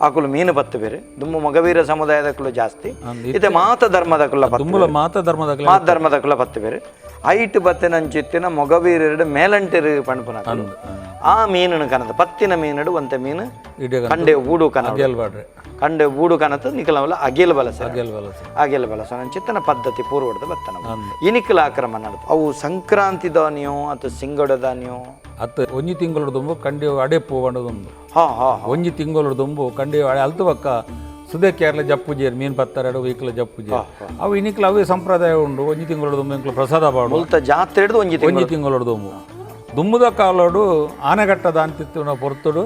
Speaker 1: ಅಕುಲು ಮೀನು ಬತ್ತು ಬೇರೆ ದುಮ್ಮು ಮಗವೀರ ಸಮುದಾಯದಕುಲು ಜಾಸ್ತಿ ಇತ್ತೆ ಮಾತ ಧರ್ಮದಕುಲ
Speaker 2: ದುಂಬುಲ ಮಾತ ಧರ್ಮದಕುಲು
Speaker 1: ಮಾತ ಧರ್ಮದಕುಲ ಬತ್ತು ಬೇರೆ ಐಟ್ ಬತ್ತಿನಂಚಿತ್ತಿನ ಮೊಗವೀರರು ಮೇಲಂಟೆರು ಪಣಪುನ ಆ ಮೀನನ್ನು ಕನದ ಪತ್ತಿನ ಮೀನಡು ಒಂತೆ ಮೀನು ಕಂಡೆ ಊಡು ಕನ ಕಂಡೆ ಊಡು ಕನತ ನಿಕಲವಲ್ಲ ಅಗಿಲ್ ಬಲಸ ಅಗಿಲ್ ಬಲಸ ಚಿತ್ತನ ಪದ್ಧತಿ ಪೂರ್ವದ ಬತ್ತನ ಇನಿಕಲ ಆಕ್ರಮ ನಡತು ಅವು ಸಂಕ್ರಾಂತಿ ದಾನಿಯೋ ಅಥವಾ ಸಿಂಗಡ ದಾನಿಯೋ
Speaker 2: ಅತ್ತ ಒಂಜಿ ತಿಂಗಳು ದುಂಬು ಕಂಡಿ ಅಡೆಪ್ಪು ಬಂಡದುಂಡು
Speaker 1: ಹಾ ಹಾ
Speaker 2: ಒಂಜಿ ತಿಂಗಳು ದುಂಬು ಕಂಡಿ ಅಲ್ತು ಬಕ್ಕ ಸುದೆ ಕೇರಳ ಜಪ್ಪುಜೇರು ಮೀನು ಪತ್ತರಡು ವೀಕ್ಲ ಜಪ್ಪುಜೇರು ಅವು ಇನಿಕ್ಲ ಅವೇ ಸಂಪ್ರದಾಯ ಉಂಡು ಒಂಜಿ ತಿಂಗಳು ದುಂಬು ಇಂಕ್ಲ ಪ್ರಸಾದ ಪಾಡು
Speaker 1: ಮುಲ್ತ ಜಾತ್ರೆ ಹಿಡ್ದು ಒಂಜಿ ತಿಂಗಳು
Speaker 2: ಒಂಜಿ ತಿಂಗಳು ದುಂಬು ದುಂಬುದ ಕಾಲೋಡು ಆನೆಗಟ್ಟದ ಅಂತಿತ್ತು ಪೊರ್ತುಡು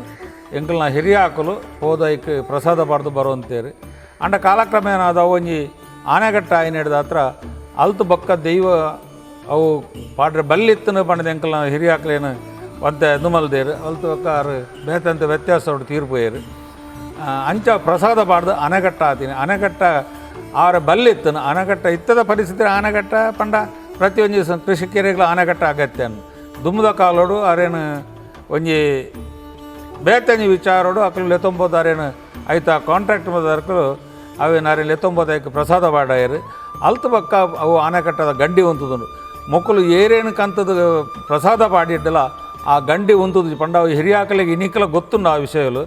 Speaker 2: ಎಂಕಲ್ನ ಹಿರಿಯ ಹಾಕಲು ಹೋದೈಕ್ ಪ್ರಸಾದ ಪಾಡ್ದು ಬರುವಂತೇರಿ ಅಂಡ ಕಾಲಕ್ರಮೇಣ ಅದು ಒಂಜಿ ಆನೆಗಟ್ಟ ಆಯ್ನ ಹಿಡ್ದ ಹತ್ರ ಅಲ್ತು ಬೊಕ್ಕ ದೈವ ಅವು ಪಾಡ್ರೆ ಬಲ್ಲಿತ್ತನ ಪಂಡದ ಎಂಕಲ್ನ ಹಿರಿಯ ಹಾಕ್ಲೇನು ಒಂತೆ ನುಮಲ್ದೇರು ಅಲ್ತು ಬೊಕ್ಕ ಆರು ಬೇತಂತ ವ್ಯತ್ಯಾಸ ಉಂಟು ತೀರ್ಪು ಅಂಚ ಪ್ರಸಾದ ಪಾಡ್ದು ಅನೆಗಟ್ಟ ಆತೀನಿ ಅನೆಗಟ್ಟ ಆರ ಬಲ್ಲಿತ್ತನು ಅನೆಗಟ್ಟ ಇತ್ತದ ಪರಿಸ್ಥಿತಿ ಆನೆಗಟ್ಟ ಪಂಡ ಪ್ರತಿಯೊಂಜಿ ಕೃಷಿಕರಿಗಳ ಆನೆಗಟ್ಟ ಅಗತ್ಯ ದುಮ್ಮದ ಕಾಲೋಡು ಅರೇನು ಒಂಜಿ ಬೇತಂಜಿ ವಿಚಾರೋಡು ಅಕಲು ಲೆತ್ತೊಂಬೋದು ಅರೇನು ಐತ ಕಾಂಟ್ರಾಕ್ಟ್ ಮದರ್ಕಲು ಅವೇನು ಅರೆ ಲೆತ್ತೊಂಬೋದು ಐಕ್ ಪ್ರಸಾದ ಪಾಡಾಯರು ಅಲ್ತು ಬಕ್ಕ ಅವು ಆನೆಕಟ್ಟದ ಗಂಡಿ ಉಂತುದುಂಡು ಮೊಕ್ಕಲು ಏರೇನು ಕಂತದ ಪ್ರಸಾದ ಪಾಡಿಡ್ಡಲ ಆ ಗಂಡಿ ಉಂತುದು ಪಂಡ ಅವು ಹಿರಿಯಾಕಲಿಗೆ ಇನಿಕಲ ಗೊತ್ತುಂಡು ಆ ವಿಷಯలు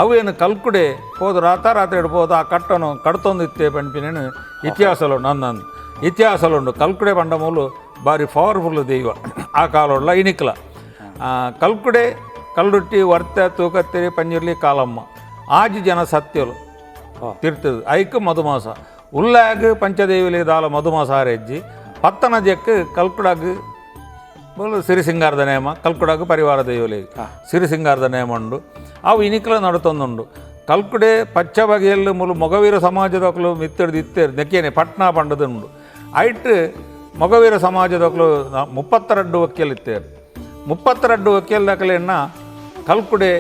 Speaker 2: ಅವೇನು ಕಲ್ಕುಡೆ ಹೋದು ರಾತಾರಾತ್ರಿ ಇಡ್ಬೋದು ಆ ಕಟ್ಟನು ಕಡ್ತೊಂದಿತ್ತೆ ಪಂಪಿನೇನು ಇತಿಹಾಸಲು ನನ್ನ ಇತಿಹಾಸಲುಂಡು ಕಲ್ಕುಡೆ ಪಂಡ ಮೂಲು ಬಾರಿ ಪವರ್ಫುಲ್ ದೈವ ಆ ಕಾಲೋಡ್ಲ ಇನಿಕ್ಲ ಕಲ್ಕುಡೆ ಕಲ್ರುಟ್ಟಿ ವರ್ತೆ ತೂಕತ್ತಿರಿ ಪಂಜುರ್ಲಿ ಕಾಲಮ್ಮ ಆಜಿ ಜನ ಸತ್ಯಲು ತಿರ್ತದು ಐಕ್ ಮಧುಮಾಸ ಉಲ್ಲಾಗ್ ಪಂಚದೇವಿಲಿ ದಾಲ ಮಧುಮಾಸ ಆರೆಜ್ಜಿ ಪತ್ತನ ಜೆಕ್ ಕಲ್ಕುಡಾಗ್ ಬೋಲು ಸಿರಿಸಿಂಗಾರದ ನೇಮ ಕಲ್ಕುಡಾಗ್ ಪರಿವಾರ ದೈವಲಿ ಸಿರಿಸಿಂಗಾರದ ನೇಮ ಉಂಡು ಅವು ಇನಿಕ್ಲ ನಡತೊಂದುಂಡು ಕಲ್ಕುಡೆ ಪಚ್ಚ ಬಗೆಯಲ್ಲಿ ಮೂಲು ಮೊಗವೀರ ಸಮಾಜದಕ್ಲು ಮಿತ್ತಡ್ದು ಇತ್ತೇರು ನೆಕ್ಕೇನೆ ಪಟ್ನಾ ಪಂಡದುಂಡು ಐಟ್ ಮೊಗವೀರ ಸಮಾಜದಕ್ಲು 32 ವಕ್ಕೇಲ್ ಇತ್ತೇರು 32 ವಕ್ಕೇಲ್ ದಾಖಲೆಯನ್ನ ಕಲ್ಕುಡೆ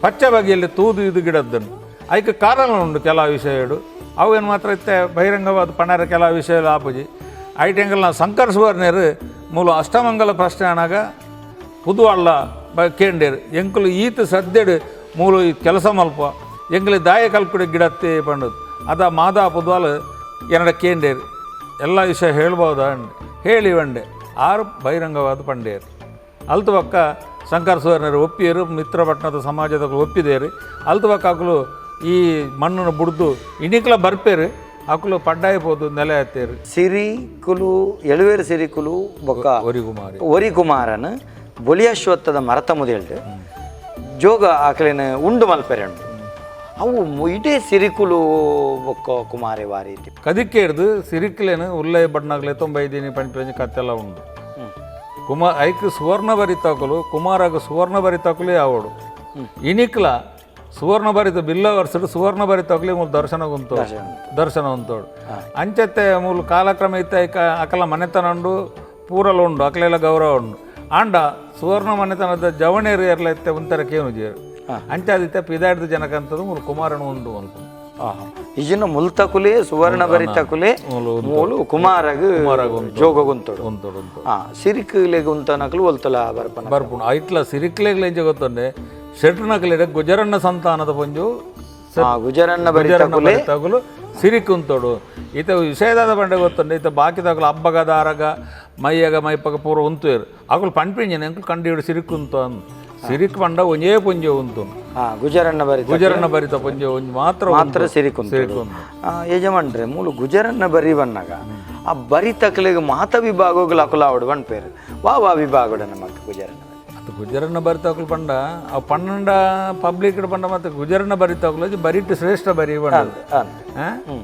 Speaker 2: ಪಚ್ಚ ಬಗೆಯಲ್ಲಿ ತೂದು ಇದು ಗಿಡದ್ದನ್ನು ಐಕ್ ಕಾರಣ ಉಂಡು ಕೆಲವು ವಿಷಯಗಳು ಅವು ಏನು ಮಾತ್ರ ಇತ್ತೆ ಬಹಿರಂಗವಾದ ಪಣರ ಕೆಲವು ವಿಷಯ ಆಪುಜಿ ಐಟೆಂಗಲ್ನ ಶಂಕರ್ ಸುವರ್ಣರು ಮೂಲ ಅಷ್ಟಮಂಗಲ ಪ್ರಶ್ನೆ ಅನಾಗ ಪುದುವಳ್ಳ ಕೇಂಡೇರು ಎಂಕುಲು ಈತ ಸದ್ಯಡು ಮೂಲು ಈ ಕೆಲಸ ಮಲ್ಪ ಎಂಕಲು ದಾಯ ಕಲ್ಕುಡೆ ಗಿಡತ್ತೆ ಪಂಡದು ಅದ ಮಾದಾ ಪುದುವಾಲ್ ಎನ್ನಡ ಕೇಂಡೇರು ಎಲ್ಲ ವಿಷಯ ಹೇಳ್ಬೋದಾ ಅಂಡೆ ಹೇಳಿ వంಡೆ ಆರು ಬಹಿರಂಗವಾದ ಪಂಡೇರು ಅಲ್ತು ಪಕ್ಕ ಶಂಕರ್ ಸುವರ್ಣರು ಒಪ್ಪಿಯರು ಮಿತ್ರಪಟ್ಟಣದ ಸಮಾಜದ ಒಪ್ಪಿದೇರು ಅಲ್ತು ಪಕ್ಕ ಅಕಲು ಈ ಮಣ್ಣನ್ನು ಬುಡ್ದು ಇಣಿಕ್ಲ ಬರ್ಪೇರು ಅಕಲು ಪಡ್ಡಾಯ ಪೋದು ನೆಲೆ ಹತ್ತೇರು
Speaker 1: ಸಿರಿಕುಲು ಎಳುವೇರು ಸಿರಿಕುಲು ಬೊಕ್ಕ
Speaker 2: ಒರಿಗುಮಾರಿ
Speaker 1: ಒರಿಕುಮಾರನ್ ಬೊಲಿಯಶ್ವತ್ಥದ ಮರತ ಮುದೇಳ್ದು ಜೋಗ ಆಕಲಿನ ಉಂಡು ಮಲ್ಪೆರೆ ಉಂಡು ಅವು ಇಡೇ ಸಿರಿಕುಲು ಬೊಕ್ಕ ಕುಮಾರಿ ವಾರಿ
Speaker 2: ಕದಿಕ್ಕೆ ಹಿಡ್ದು ಸಿರಿಕ್ಲೇನು ಉಲ್ಲೈ ಬಣ್ಣಾಗ್ಲೆ ತೊಂಬೈದೀನಿ ಪಂಚ ಕತ್ತೆಲ್ಲ ಉಂಡು ಕುಮಾರ್ ಐಕ್ ಸುವರ್ಣ ಬರಿತಾಕಲು ಕುಮಾರಾಗ ಸುವರ್ಣ ಬರಿತಾಕಲೇ ಆವಡು ಇನಿಕ್ಲ ಸುವರ್ಣ ಭರಿತ ಬಿಲ್ಲ ವರ್ಷಡು ಸುವರ್ಣ ಭರಿತಾಕಲಿ ಮೂಲು ದರ್ಶನ ಉಂಟು ದರ್ಶನ ಉಂಟೋಡು ಅಂಚತ್ತೆ ಮೂಲು ಕಾಲಕ್ರಮ ಇತ್ತ ಐಕ ಅಕಲ ಮನೆತನ ಉಂಡು ಪೂರಲ ಉಂಡು ಅಕಲೆಲ್ಲ ಗೌರವ ಉಂಡು ಆಂಡ ಸುವರ್ಣ ಮನೆತನದ ಜವಣೇರು ಎರ್ಲ ಇತ್ತೆ ಉಂತರ ಕೇನು ಜೇರು ಅಂಚಾದಿತ್ತೆ ಪಿದಾಡ್ದ ಜನಕಂತದ್ದು ಮೂಲು ಕುಮಾರನು ಉಂಡು ಅಲ್ಪ
Speaker 1: ಇಜಿನ ಮುಲ್ತಕುಲೆ ಸುವರ್ಣ ಭರಿತಕುಲೆ ಮೂಲು ಕುಮಾರಗ್ ಜೋಗಗುಂತೋಡು
Speaker 2: ಉಂಟೋಡು ಉಂಟು
Speaker 1: ಸಿರಿಕುಲೆಗ್ ಉಂತನಕಲು ಒಲ್ತಲ ಬರ್ಪನ
Speaker 2: ಬರ್ಪುಂಡು ಐಟ್ಲ ಸಿರಿಕ್ಲೆಗ್ಲ ಎಂಚ ಗೊತ್ತುಂಡೆ ಶೆಟ್ರನಕಲೆಡ ಗುಜರಣ್ಣ ಸಂತಾನದ ಪಂಜು
Speaker 1: ಗುಜರಣ್ಣ ಬರಿತಕುಲೆ
Speaker 2: ತಗುಲು ಸಿರಿಕ್ ಉಂತೋಡು ಈತ ವಿಷಯದಾದ ಪಂಡೆ ಗೊತ್ತುಂಡೆ ಈತ ಬಾಕಿ ತಗುಲು ಅಬ್ಬಗ ದಾರಗ ಮೈಯಗ ಮೈಪಗ ಪೂರ ಉಂತೇರು ಅಕುಲು ಪಂಪಿಂಜನೆ ಅಂಕುಲು ಕಂಡಿಡು ಸಿರಿಕ್ ಉಂತು ಅಂದ್ ಸಿರಿಕ್ ಪಂಡ ಒಂಜೇ ಪುಂಜೆ ಉಂತು
Speaker 1: ಗುಜರಣ್ಣ ಬರಿತ
Speaker 2: ಗುಜರಣ್ಣ ಬರಿತ ಪುಂಜೆ ಒಂಜಿ ಮಾತ್ರ
Speaker 1: ಮಾತ್ರ ಸಿರಿಕ್ ಉಂತೋಡು ಯಜಮಾನ್ರೆ ಮೂಲು ಗುಜರಣ್ಣ ಬರಿ ಬನ್ನಾಗ ಆ ಬರಿತಕಲೆಗ್ ಮಾತ ವಿಭಾಗಗಳು ಅಕುಲ ಆವಡು ಪೇರು ವಾ ವಾ ವಿಭಾಗಡ ನಮಕ್ ಗುಜರಣ್ಣ
Speaker 2: ಅದು ಗುಜರಣ್ಣ ಬರಿತಾಕಲು ಪಂಡ ಆ ಪನ್ನಂಡ ಪಬ್ಲಿಕ್ ಪಂಡ ಮತ್ತೆ ಗುಜರಣ್ಣ ಬರಿತಾಕಲು ಬರಿಟ್ಟು ಶ್ರೇಷ್ಠ ಬರಿ ಪಂಡ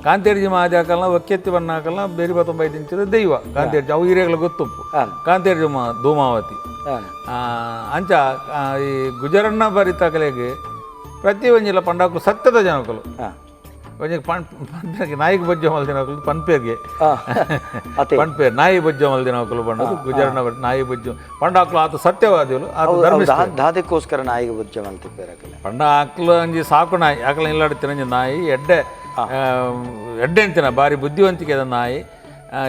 Speaker 2: ಕಾಂತೇರ್ಜಿ ಮಾಜಾಕಲ್ನ ಒಕ್ಕೆತ್ತಿ ಬಣ್ಣಾಕಲ್ನ ಬೇರಿ ಬತ್ತೊಂಬೈದು ಇಂಚಿದ ದೈವ ಕಾಂತೇರ್ಜಿ ಅವು ಹಿರಿಯಗಳ ಗೊತ್ತುಪ್ಪು ಕಾಂತೇರ್ಜಿ ಮಾ ಧೂಮಾವತಿ ಅಂಚ ಈ ಗುಜರಣ್ಣ ಬರಿತಾಕಲೆಗೆ ಪ್ರತಿ ಒಂಜಿಲ ಪಂಡಾಕಲು ಸತ್ಯದ ಜನಕಲು ಒಂಜಿ ಪನ್ ನಾಯಿಗೆ ಬೊಜ್ಜ ಮಲ್ದಿನಕಲು ಪನ್ಪೇರ್ಗೆ ಪನ್ಪೇರ್ ನಾಯಿ ಬೊಜ್ಜ ಮಲ್ದಿನಕಲು ಪಂಡದು ಗುಜರಣ್ಣ ನಾಯಿ ಬೊಜ್ಜು ಪಂಡಾಕ್ಲು ಆತ ಸತ್ಯವಾದಿಗಳು ಆತ ಧರ್ಮಿಷ್ಠ
Speaker 1: ದಾದಕ್ಕೋಸ್ಕರ ನಾಯಿಗೆ ಬೊಜ್ಜ ಮಲ್ತಿಪ್ಪೇರಕಲೆ
Speaker 2: ಪಂಡ ಆಕ್ಲು ಅಂಜಿ ಸಾಕು ನಾಯಿ ಆಕಲ ಇಲ್ಲಾಡ್ತಿನ ಅಂಜಿ ನಾಯಿ ಎಡ್ಡೆ ಎಡ್ಡೆ ಅಂತಿನ ಭಾರಿ ಬುದ್ಧಿವಂತಿಕೆ ಅದ ನಾಯಿ.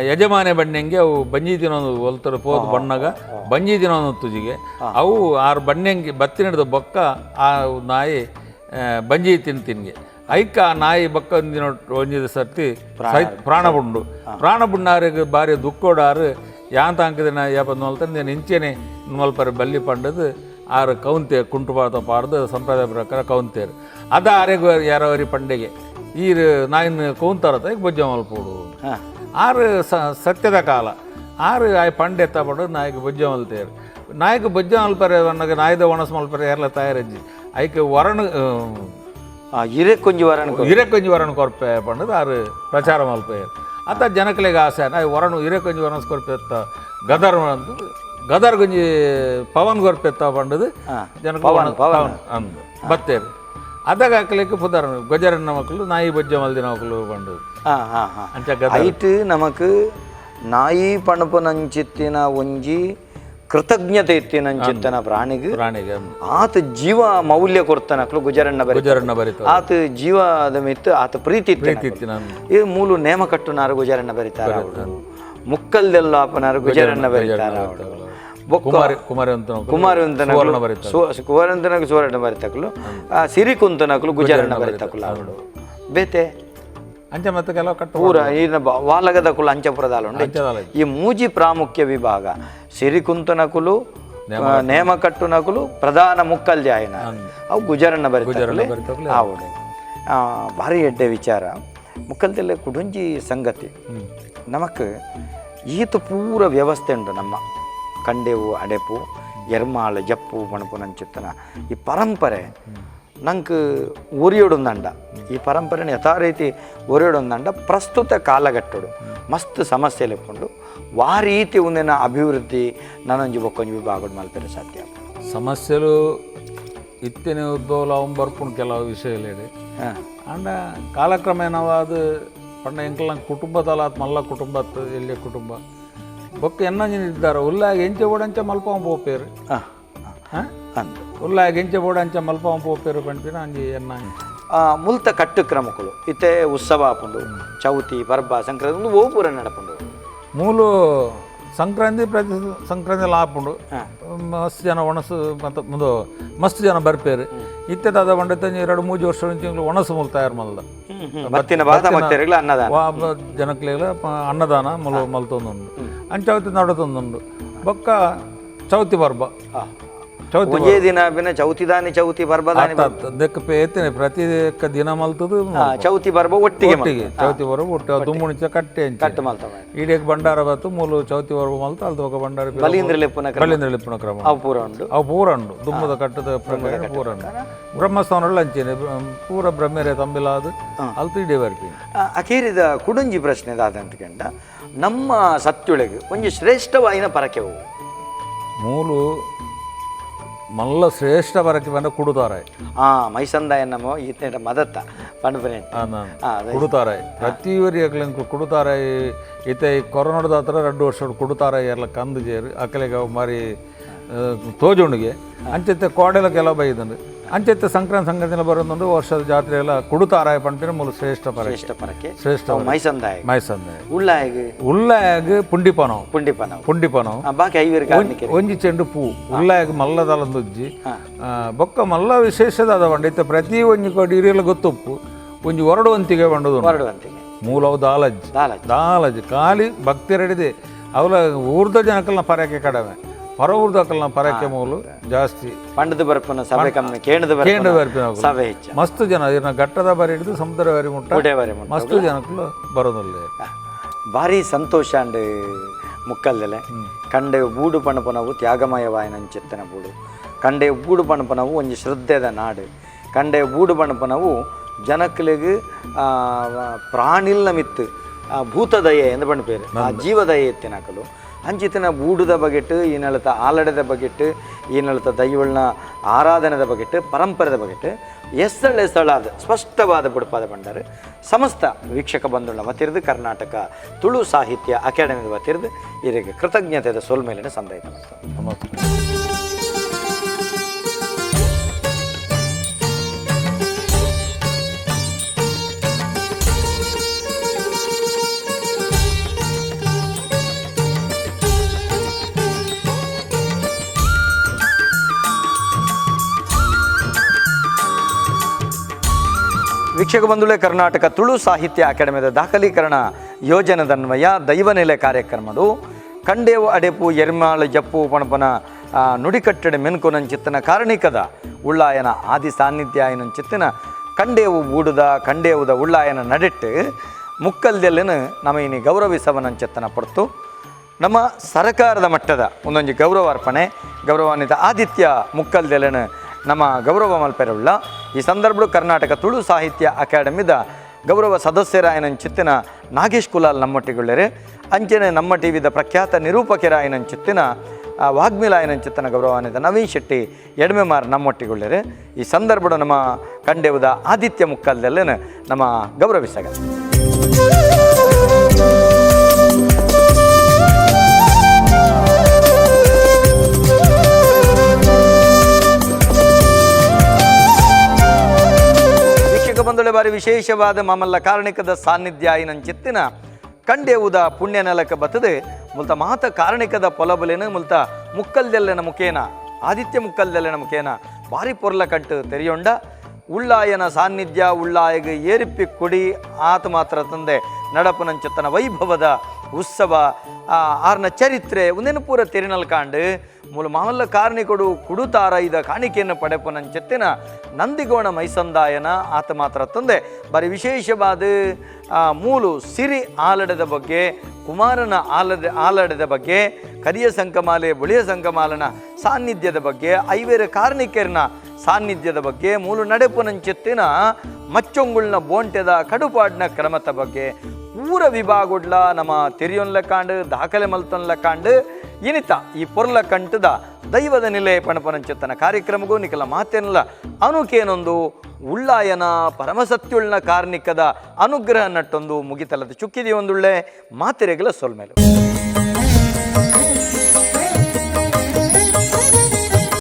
Speaker 2: ಯಜಮಾನೆ ಬಣ್ಣಂಗೆ ಅವು ಬಂಜಿ ದಿನೊಂದು ಒಲ್ತರ ಪೋದು ಬಣ್ಣಗ ಬಂಜಿ ದಿನೊಂದು ತುಜಿಗೆ ಅವು ಆರು ಬಣ್ಣಂಗೆ ಬತ್ತಿನದ ಬೊಕ್ಕ ಆ ನಾಯಿ ಬಂಜಿ ತಿನ್ಗೆ ಐಕ ಆ ನಾಯಿ ಬೊಕ್ಕ ಒಂದಿನ ಒಂಜಿದ ಸರ್ತಿ ಪ್ರಾಣ ಬುಂಡು ಪ್ರಾಣ ಬುಣ್ಣಾರಿಗೆ ಬಾರಿ ದುಕ್ಕೋಡಾರು ಯಾಂತ ಅಂಕದಿನ ಯಾಪ ನೋಲ್ತಾನೆ ಇಂಚೆನೆ ಮಲ್ಪರೆ ಬಲ್ಲಿ ಪಂಡದು ಆರು ಕೌಂತೆ ಕುಂಟುಪಾತ ಪಾಡ್ದು ಸಂಪ್ರದಾಯ ಪ್ರಕಾರ ಕೌಂತೇರು ಅದ ಆರೆಗ್ ಯಾರವರಿ ಪಂಡಿಗೆ ಈ ನಾಯಿನ ಕೌಂತಾರತ ಈಗ ಬೊಜ್ಜ ಮಲ್ಪೋಡು ಆರು ಸತ್ಯದ ಕಾಲ ಆರು ಆಯ್ ಪಂಡೆ ತಗೊಂಡು ನಾಯಿಗೆ ಬೊಜ್ಜ ಮಲ್ತೇರು ನಾಯಿಗೆ ಬೊಜ್ಜ ಮಲ್ಪರೆ ಅನ್ನಾಗ ನಾಯಿದ ಒಣಸ್ ಮಲ್ಪರೆ ಯಾರ್ಲ ತಯಾರಜ್ಜಿ ಐಕೆ ವರಣ
Speaker 1: ಇರೆ ಕೊಂಜಿ ವರಣ
Speaker 2: ಇರೆ ಕೊಂಜಿ ವರಣ ಕೊರ್ಪೆ ಪಂಡದು ಆರು ಪ್ರಚಾರ ಮಲ್ಪೆ ಅತ್ತ ಜನಕಲಿಗೆ ಆಸೆ ನಾಯಿ ವರಣ ಇರೆ ಕೊಂಜಿ ವರಣ ಕೊರ್ಪೆ ಗದರ್ ಗದರ್ ಗುಂಜಿ ಪವನ್ ಕೊರ್ಪೆತ್ತ ಪಂಡದು ಜನಕ ಪವನ್ ಅಂದು ಬತ್ತೇರು ಅದಾಗ ಹಾಕ್ಲಿಕ್ಕೆ ಪುದರ್ ಗೊಜರನ್ನ ಮಕ್ಕಳು ನಾಯಿ ಬೊಜ್ಜ ಮಲ್ದಿನ ಮಕ್ಕಳು ಪಂಡದು ಅಂಚ ಗದರ್
Speaker 1: ಐಟ್ ನಮಕ್ ನಾಯಿ ಪಣಪುನಂಚಿತ್ತಿನ ಒಂಜಿ ಕೃತಜ್ಞತೆ ಇತ್ತಿನಂಚಿತ್ತನ ಪ್ರಾಣಿಗೆ
Speaker 2: ಪ್ರಾಣಿಗೆ
Speaker 1: ಆತ ಜೀವ ಮೌಲ್ಯ ಕೊಡ್ತಾನಕ್ಲು ಗುಜರಣ್ಣ ಬರಿ
Speaker 2: ಗುಜರಣ್ಣ ಬರಿತ
Speaker 1: ಆತ ಜೀವದ ಮಿತ್ತು ಆತ ಪ್ರೀತಿ
Speaker 2: ಪ್ರೀತಿ ಇತ್ತಿನ
Speaker 1: ಇದು ಮೂಲು ನೇಮ ಕಟ್ಟುನಾರು ಗುಜರಣ್ಣ ಬರಿತಾರ ಅವರು ಮುಕ್ಕಲ್ದೆಲ್ಲ ಅಪನಾರು ಗುಜರಣ್ಣ ಬರಿತಾರ ಅವರು ಬೊಕ್ಕ
Speaker 2: ಕುಮಾರಿ ಕುಮಾರಿ ಅಂತ
Speaker 1: ಕುಮಾರವಂತನಕಲು ಕುಮಾರವಂತನಕು ಸುವರ್ಣ ಬರಿತಕಲು ಸಿರಿಕುಂತನಕಲು ಗುಜರಣ್ಣ ಬರಿತಕಲು ಅವಳು ಬೇತೆ
Speaker 2: ಅಂಚೆ ಮತ್ತೆ ಕೆಲವು ಕಟ್ಟು
Speaker 1: ಪೂರ ಈನ ವಾಲಗದ ಕುಲ ಅಂಚಪುರದಾಲ ಉಂಡು
Speaker 2: ಅಂಚದಾಲ
Speaker 1: ಈ ಮೂಜಿ ಪ್ರಾಮುಖ್ಯ ವಿಭಾಗ ಸಿರಿಕುಂತನಕುಲು ನೇಮಕಟ್ಟುನಕುಲು ಪ್ರಧಾನ ಮುಕ್ಕಲ್ಜೆ ಆಯ್ನ ಅವು ಗುಜರಣ್ಣ ಬರಿತಕಲೆ
Speaker 2: ಬರಿತಕುಲು
Speaker 1: ಆವಡು ಭಾರಿ ಎಡ್ಡೆ ವಿಚಾರ ಮುಕ್ಕಲ್ದೆಲ್ಲ ಕುಡುಂಜಿ ಸಂಗತಿ ನಮಕ್ ಈತ ಪೂರ ವ್ಯವಸ್ಥೆ ಉಂಟು ನಮ್ಮ ಕಂಡೆವು ಅಡೆಪು ಎರ್ಮಾಳ ಜಪ್ಪು ಮಣಪು ನಂಚುತ್ತನ ಈ ಪರಂಪರೆ ನಂಗೆ ಒರಿಯೊಡೊಂದಂಡ ಈ ಪರಂಪರೆನ ಯಥಾ ರೀತಿ ಒರಿಯೊಡೊಂದಂಡ ಪ್ರಸ್ತುತ ಕಾಲಘಟ್ಟಡು ಮಸ್ತ್ ಸಮಸ್ಯೆ ಲೆಕ್ಕೊಂಡು ವಾ ರೀತಿ ಒಂದಿನ ಅಭಿವೃದ್ಧಿ ನಾನೊಂಜಿ ಬೊಕ್ಕೊಂಜಿ ವಿಭಾಗ ಮಲ್ಪೆರೆ ಸಾಧ್ಯ.
Speaker 2: ಸಮಸ್ಯೆಲು ಇತ್ತನೆ ಉದ್ಭವಲ ಅವನ್ ಬರ್ಪುಂಡು ಕೆಲವು ವಿಷಯಲೇಡಿ ಅಂಡ ಕಾಲಕ್ರಮೇಣವಾದ ಪಂಡ ಎಂಕಲ್ನ ಕುಟುಂಬದಲ್ಲ ಮಲ್ಲ ಕುಟುಂಬ ಎಲ್ಲಿ ಕುಟುಂಬ ಬೊಕ್ಕ ಎನ್ನಂಜಿನ ಇದ್ದಾರೆ ಉಲ್ಲಾಗ ಎಂಚೆ ಬೋಡಂಚ ಮಲ್ಪವ ಪೋಪೇರು
Speaker 1: ಅಂದು
Speaker 2: ಉಲ್ಲಾಗ ಎಂಚೆ ಬೋಡಂಚ ಮಲ್ಪವ ಪೋಪೇರು ಪಂಪಿನ ಅಂಜಿ ಎನ್ನ
Speaker 1: ಮುಲ್ತ ಕಟ್ಟು ಕ್ರಮಗಳು ಇತ್ತೆ ಉತ್ಸವ ಆಪುಂಡು ಚೌತಿ ಪರ್ಬ ಸಂಕ್ರಾಂತಿ ಒಂದು ಓಪುರ ನಡಪುಂಡು
Speaker 2: ಮೂಲು ಸಂಕ್ರಾಂತಿ ಪ್ರತಿ ಸಂಕ್ರಾಂತಿ ಆಪುಂಡು ಮಸ್ತ್ ಜನ ಒಣಸು ಮತ್ತು ಮುಂದು ಮಸ್ತ್ ಜನ ಬರ್ಪೇರು ಇತ್ತೆ ದಾದ ಬಂಡತೆ ಎರಡು ಮೂರು ವರ್ಷ ತಿಂಗಳು ಒಣಸು ಮೂಲ ತಯಾರು ಮಲ್ದ
Speaker 1: ಬತ್ತಿನ ಬಾತ ಭಕ್ತರುಗಳ ಅನ್ನದಾನ
Speaker 2: ಜನಕ್ಲೆಗ್ಲ ಅನ್ನದಾನ ಮುಲು ಮಲ್ತೊಂದುಂಡು ಅಂಚೌತಿ ನಡತೊಂದುಂಡು ಬೊಕ್ಕ ಚೌತಿ ಪರ್ಬ ಚೌತಿ
Speaker 1: ಒಂಜೇ ದಿನ ಬಿನ ಚೌತಿದಾನಿ ಚೌತಿ ಪರ್ಬದಾನಿ
Speaker 2: ದೆಕ್ಕ ಪೇತನೆ ಪ್ರತಿ ದಿನ ಮಲ್ತದು
Speaker 1: ಚೌತಿ ಪರ್ಬ ಒಟ್ಟಿಗೆ
Speaker 2: ಒಟ್ಟಿಗೆ ಚೌತಿ ಪರ್ಬ ಒಟ್ಟು ದುಮ್ಮುಣಿಚ ಕಟ್ಟೆ
Speaker 1: ಕಟ್ಟು ಮಲ್ತವ
Speaker 2: ಈಡೇಕ್ ಭಂಡಾರ ಬತ್ತು ಮೂಲು ಚೌತಿ ಪರ್ಬ ಮಲ್ತ ಅಲ್ದ ఒక ಭಂಡಾರ
Speaker 1: ಬಲೀಂದ್ರ ಲೆಪ್ಪುನ ಕ್ರಮ
Speaker 2: ಬಲೀಂದ್ರ ಲೆಪ್ಪುನ ಕ್ರಮ
Speaker 1: ಅವು ಪೂರ ಉಂಡು
Speaker 2: ಅವು ಪೂರ ಉಂಡು ದುಮ್ಮದ ಕಟ್ಟದ ಪ್ರಕಾರ ಪೂರ ಉಂಡು ಬ್ರಹ್ಮಸ್ಥಾನಗಳು ಅಂಚೇನೆ ಪೂರ ಬ್ರಹ್ಮರೇ ತಂಬಿಲಾದ ಅಲ್ತು ಇಡೀ ಬರ್ಪಿ.
Speaker 1: ಅಖೀರಿದ ಕುಡುಂಜಿ ಪ್ರಶ್ನೆ ದಾದಂತ ಕಂಡ ನಮ್ಮ ಸತ್ಯುಳೆಗೆ ಒಂಜಿ ಶ್ರೇಷ್ಠವಾಯಿನ ಪರಕೆವು
Speaker 2: ಮೂಲು ಮಲ್ಲ ಶ್ರೇಷ್ಠ ಪರಕೆ ಬಂದ ಕುಡುತಾರಾಯ್.
Speaker 1: ಮೈಸಂದಾಯ ನಮ್ಮ ಈತನೇಟ ಮದತ್ತ ಪಂಡಪನೆಟ್
Speaker 2: ಕುಡುತಾರಾಯ್ ಪ್ರತಿಯೊರಿ ಅಕ್ಲೆಂಕು ಕುಡುತಾರಾಯ್ ಇತ್ತೆ ಕೊರೋನಾದ ಹತ್ರ 2 ವರ್ಷ ಕುಡುತಾರಾಯ್ ಎಲ್ಲ ಕಂದು ಜೇರು ಅಕಲೆಗೆ ಅವು ಮಾರಿ ತೋಜುಂಡಿಗೆ ಅಂಚೆತ್ತೆ ಕೋಡೆಲ ಕೆಲವು ಬೈದಂಡು ಅಂಚೆತ್ತೆ ಸಂಕ್ರಾಂತಿ ಸಂಕ್ರಾಂತಿ ಬರೋದುಂಡು ವರ್ಷದ ಜಾತ್ರೆ ಎಲ್ಲ ಕುಡುತಾರಾಯ ಪಂಪಿನ ಮೂಲ ಶ್ರೇಷ್ಠ ಪರಕೆ
Speaker 1: ಶ್ರೇಷ್ಠ ಪರಕೆ
Speaker 2: ಶ್ರೇಷ್ಠ
Speaker 1: ಮೈಸಂದಾಯ
Speaker 2: ಮೈಸಂದಾಯ
Speaker 1: ಉಳ್ಳಾಯಗ್
Speaker 2: ಉಳ್ಳಾಯಗ್ ಪುಂಡಿಪನವು
Speaker 1: ಪುಂಡಿಪನವು
Speaker 2: ಪುಂಡಿಪನವು
Speaker 1: ಬಾಕಿ ಐವರು ಕಾರಣಕ್ಕೆ
Speaker 2: ಒಂಜಿ ಚೆಂಡು ಪೂ ಉಳ್ಳಾಯಗ್ ಮಲ್ಲದಲಂದುಜ್ಜಿ ಬೊಕ್ಕ ಮಲ್ಲ ವಿಶೇಷದಾದ ಬಂಡ ಇತ್ತೆ ಪ್ರತಿ ಒಂಜಿ ಕೊಡಿ ಇರಿಯಲ ಗೊತ್ತುಪ್ಪು ಒಂಜಿ ಹೊರಡುವಂತಿಗೆ ಬಂಡದು
Speaker 1: ಹೊರಡುವಂತಿಗೆ
Speaker 2: ಮೂಲವು ದಾಲಜ್ಜಿ
Speaker 1: ದಾಲಜ್ಜಿ
Speaker 2: ದಾಲಜ್ಜಿ ಖಾಲಿ ಭಕ್ತಿರಡಿದೆ ಅವಲ ಊರ್ದ ಜನಕಲ್ನ ಪರಕೆ ಕಡಿಮೆ ಪರ ಊರ್ದಕಲ್ನ ಪರಕೆ ಮೂಲು ಜಾಸ್ತಿ
Speaker 1: ಪಂಡದ ಬರ್ಪನ ಸಭೆ ಕಮ್ಮಿ ಕೇಂದ್ರದ
Speaker 2: ಕೇಂದ್ರ
Speaker 1: ಬರ್ಪನ
Speaker 2: ಬರ್ಪಿನ
Speaker 1: ಸಭೆ ಹೆಚ್ಚು
Speaker 2: ಮಸ್ತ್ ಜನ ಇದನ್ನ ಘಟ್ಟದ ಬಾರಿ ಹಿಡಿದು ಸಮುದ್ರ ಬಾರಿ ಮುಟ್ಟ ಮಸ್ತ್ ಜನಕ್ಕಲು ಬರೋದಿಲ್ಲ.
Speaker 1: ಭಾರಿ ಸಂತೋಷ ಅಂಡ್ ಮುಕ್ಕಲ್ದಲೆ ಕಂಡೆ ಬೂಡು ಪಣಪನವು ತ್ಯಾಗಮಯವಾಯನಂಚಿತ್ತನ ಬೂಡು ಕಂಡೆ ಬೂಡು ಪಣಪನವು ಒಂಜಿ ಶ್ರದ್ಧೆದ ನಾಡು ಕಂಡೆ ಬೂಡು ಪಣಪನವು ಜನಕ್ಲೆಗ್ ಪ್ರಾಣಿಲ್ನ ಮಿತ್ತು ಭೂತದಯೆ ಎಂದು ಪಣಪೇರು ಆ ಜೀವದಯೆ ಎತ್ತಿನಕಲು ಅಂಚಿತನ ಬೂಡುದ ಬಗೆಟ್ಟು ಈ ನಳತ ಆಲಡದ ಬಗೆಟ್ಟು ಈ ನಳತ ದೈವಳ್ನ ಆರಾಧನೆದ ಬಗೆಟ್ಟು ಪರಂಪರೆದ ಬಗೆಟ್ಟು ಎಸ್ಸಳ ಎಸ್ಸಳಾದ ಸ್ಪಷ್ಟವಾದ ಬುಡಪಾದ ಬಂಡಾರು ಸಮಸ್ತ ವೀಕ್ಷಕ ಬಂಧುಗಳ ವತಿರ್ದು ಕರ್ನಾಟಕ ತುಳು ಸಾಹಿತ್ಯ ಅಕಾಡೆಮಿದ ವತಿರ್ದು ಇದಕ್ಕೆ ಕೃತಜ್ಞತೆದ ಸೊಲ್ಮೇಲಿನ ಸಂದಾಯ.
Speaker 2: ನಮಸ್ಕಾರ.
Speaker 1: ವೀಕ್ಷಕ ಬಂಧುಗಳೇ, ಕರ್ನಾಟಕ ತುಳು ಸಾಹಿತ್ಯ ಅಕಾಡೆಮಿದ ದಾಖಲೀಕರಣ ಯೋಜನೆದನ್ವಯ ದೈವನೆಲೆ ಕಾರ್ಯಕ್ರಮಡು ಕಂಡೇವು ಅಡೆಪು ಎರ್ಮಾಳು ಜಪ್ಪು ಪಣಪನ ನುಡಿಕಟ್ಟಡೆ ಮೆನ್ಕೊನಂಚಿತ್ತನ ಕಾರಣಿಕದ ಉಳ್ಳಾಯನ ಆದಿ ಸಾನ್ನಿಧ್ಯ ಚಿತ್ತಿನ ಕಂಡೇವು ಬೂಡುದ ಕಂಡೇವುದ ಉಳ್ಳಾಯನ ನಡೆಟ್ಟು ಮುಕ್ಕಲ್ದೆಲ್ಲನು ನಮ್ಮ ಇನಿ ಗೌರವಿಸವನಂಚೆತ್ತನ ಪಡ್ತು ನಮ್ಮ ಸರಕಾರದ ಮಟ್ಟದ ಒಂದೊಂಜಿ ಗೌರವ ಅರ್ಪಣೆ ಗೌರವಾನ್ವಿತ ಆದಿತ್ಯ ಮುಕ್ಕಲ್ದೆಲ್ಲನು ನಮ್ಮ ಗೌರವ ಮಲ್ಪೆರುಳ್ಳ. ಈ ಸಂದರ್ಭ ಕರ್ನಾಟಕ ತುಳು ಸಾಹಿತ್ಯ ಅಕಾಡೆಮಿದ ಗೌರವ ಸದಸ್ಯರಾಯನಂಚಿತ್ತಿನ ನಾಗೇಶ್ ಕುಲಾಲ್ ನಮ್ಮೊಟ್ಟಿಗುಳ್ಳೇರು. ಅಂಚನೆ ನಮ್ಮ ಟಿವಿದ ಪ್ರಖ್ಯಾತ ನಿರೂಪಕರಾಯನಂಚಿತ್ತಿನ ವಾಗ್ಮಿಲಾಯನಂಚಿತ್ತನ ಗೌರವಾನ್ವಿತ ನವೀನ್ ಶೆಟ್ಟಿ ಎಡ್ಮೆಮಾರ್ ನಮ್ಮೊಟ್ಟಿಗುಳ್ಳೇರು. ಈ ಸಂದರ್ಭದ ನಮ್ಮ ಕಂಡೆವುದ ಆದಿತ್ಯ ಮುಕ್ಕಲ್ದೆಲ್ಲನು ನಮ್ಮ ಗೌರವಿಸಗ. ವೀಕ್ಷಕ ಬಂಧುಳೆ, ಬಾರಿ ವಿಶೇಷವಾದ ಮಾಮಲ್ಲ ಕಾರಣಿಕದ ಸಾನ್ನಿಧ್ಯ ಚಿತ್ತಿನ ಕಂಡೆವುದ ಪುಣ್ಯ ನೆಲಕ ಬತ್ತದೆ ಮುಲ್ತ ಮಾತ ಕಾರಣಿಕದ ಪೊಲಬಲೇನು ಮುಲ್ತ ಮುಕ್ಕಲ್ದೆಲ್ಲನ ಮುಖೇನ ಆದಿತ್ಯ ಮುಕ್ಕಲ್ದೆಲ್ಲನ ಮುಖೇನ ಭಾರಿ ಪೊರ್ಲ ಕಂಟು ತೆರೆಯೊಂಡ ಉಳ್ಳಾಯನ ಸಾನ್ನಿಧ್ಯ ಉಳ್ಳಾಯಗ ಏರಿಪ್ಪಿ ಕೊಡಿ ಆತ ಮಾತ್ರ ತಂದೆ ನಡಪನಂಚತನ ವೈಭವದ ಉತ್ಸವ ಆರ್ನ ಚರಿತ್ರೆ ಒಂದೇನು ಪೂರ ತೆರಿನಲ್ ಕಾಂಡು ಮೂಲ ಮಾಮಲ್ಲ ಕಾರಣಿಕೊಡು ಕುಡುತಾರ ಇದ ಕಾಣಿಕೆಯನ್ನು ಪಡೆಪನಂಚೆತ್ತಿನ ನಂದಿಗೋಣ ಮೈಸಂದಾಯನ ಆತ ಮಾತ್ರ ತಂದೆ ಬಾರಿ ವಿಶೇಷವಾದ ಮೂಲು ಸಿರಿ ಆಲಡದ ಬಗ್ಗೆ, ಕುಮಾರನ ಆಲಡದ ಬಗ್ಗೆ, ಕರಿಯ ಸಂಕಮಾಲೆ ಬುಳಿಯ ಸಂಕಮಾಲನ ಸಾನ್ನಿಧ್ಯದ ಬಗ್ಗೆ, ಐವೇರ ಕಾರ್ಣಿಕರ್ನ ಸಾನ್ನಿಧ್ಯದ ಬಗ್ಗೆ, ಮೂಲು ನಡೆಪುನಂಚೆತ್ತಿನ ಮಚ್ಚೊಂಗುಳ್ನ ಬೋಂಟೆದ ಕಡುಪಾಡ್ನ ಕ್ರಮದ ಬಗ್ಗೆ ಪೂರ ವಿಭಾಗುಡ್ಲ ನಮ್ಮ ತೆರಿಯೊನ್ಲ ಕಾಂಡು ದಾಖಲೆ ಮಲ್ತೊನ್ಲ ಕಾಂಡು ಇನಿತ ಈ ಪೊರ್ಲ ಕಂಟದ ದೈವದ ನಿಲೆ ಪಣಪನಂಚೆತ್ತನ ಕಾರ್ಯಕ್ರಮಗೂ ನಿಕಲ ಮಾತೇನಲ್ಲ ಅನುಕೇನೊಂದು ಉಳ್ಳಾಯನ ಪರಮಸತ್ಯುಳ್ನ ಕಾರ್ಣಿಕದ ಅನುಗ್ರಹ ನಟ್ಟೊಂದು ಮುಗಿತಲದ ಚುಕ್ಕಿದಿ ಒಂದುಳ್ಳೆ ಮಾತೆರೆಗಲ ಸೊಲ್ಮೇಲು.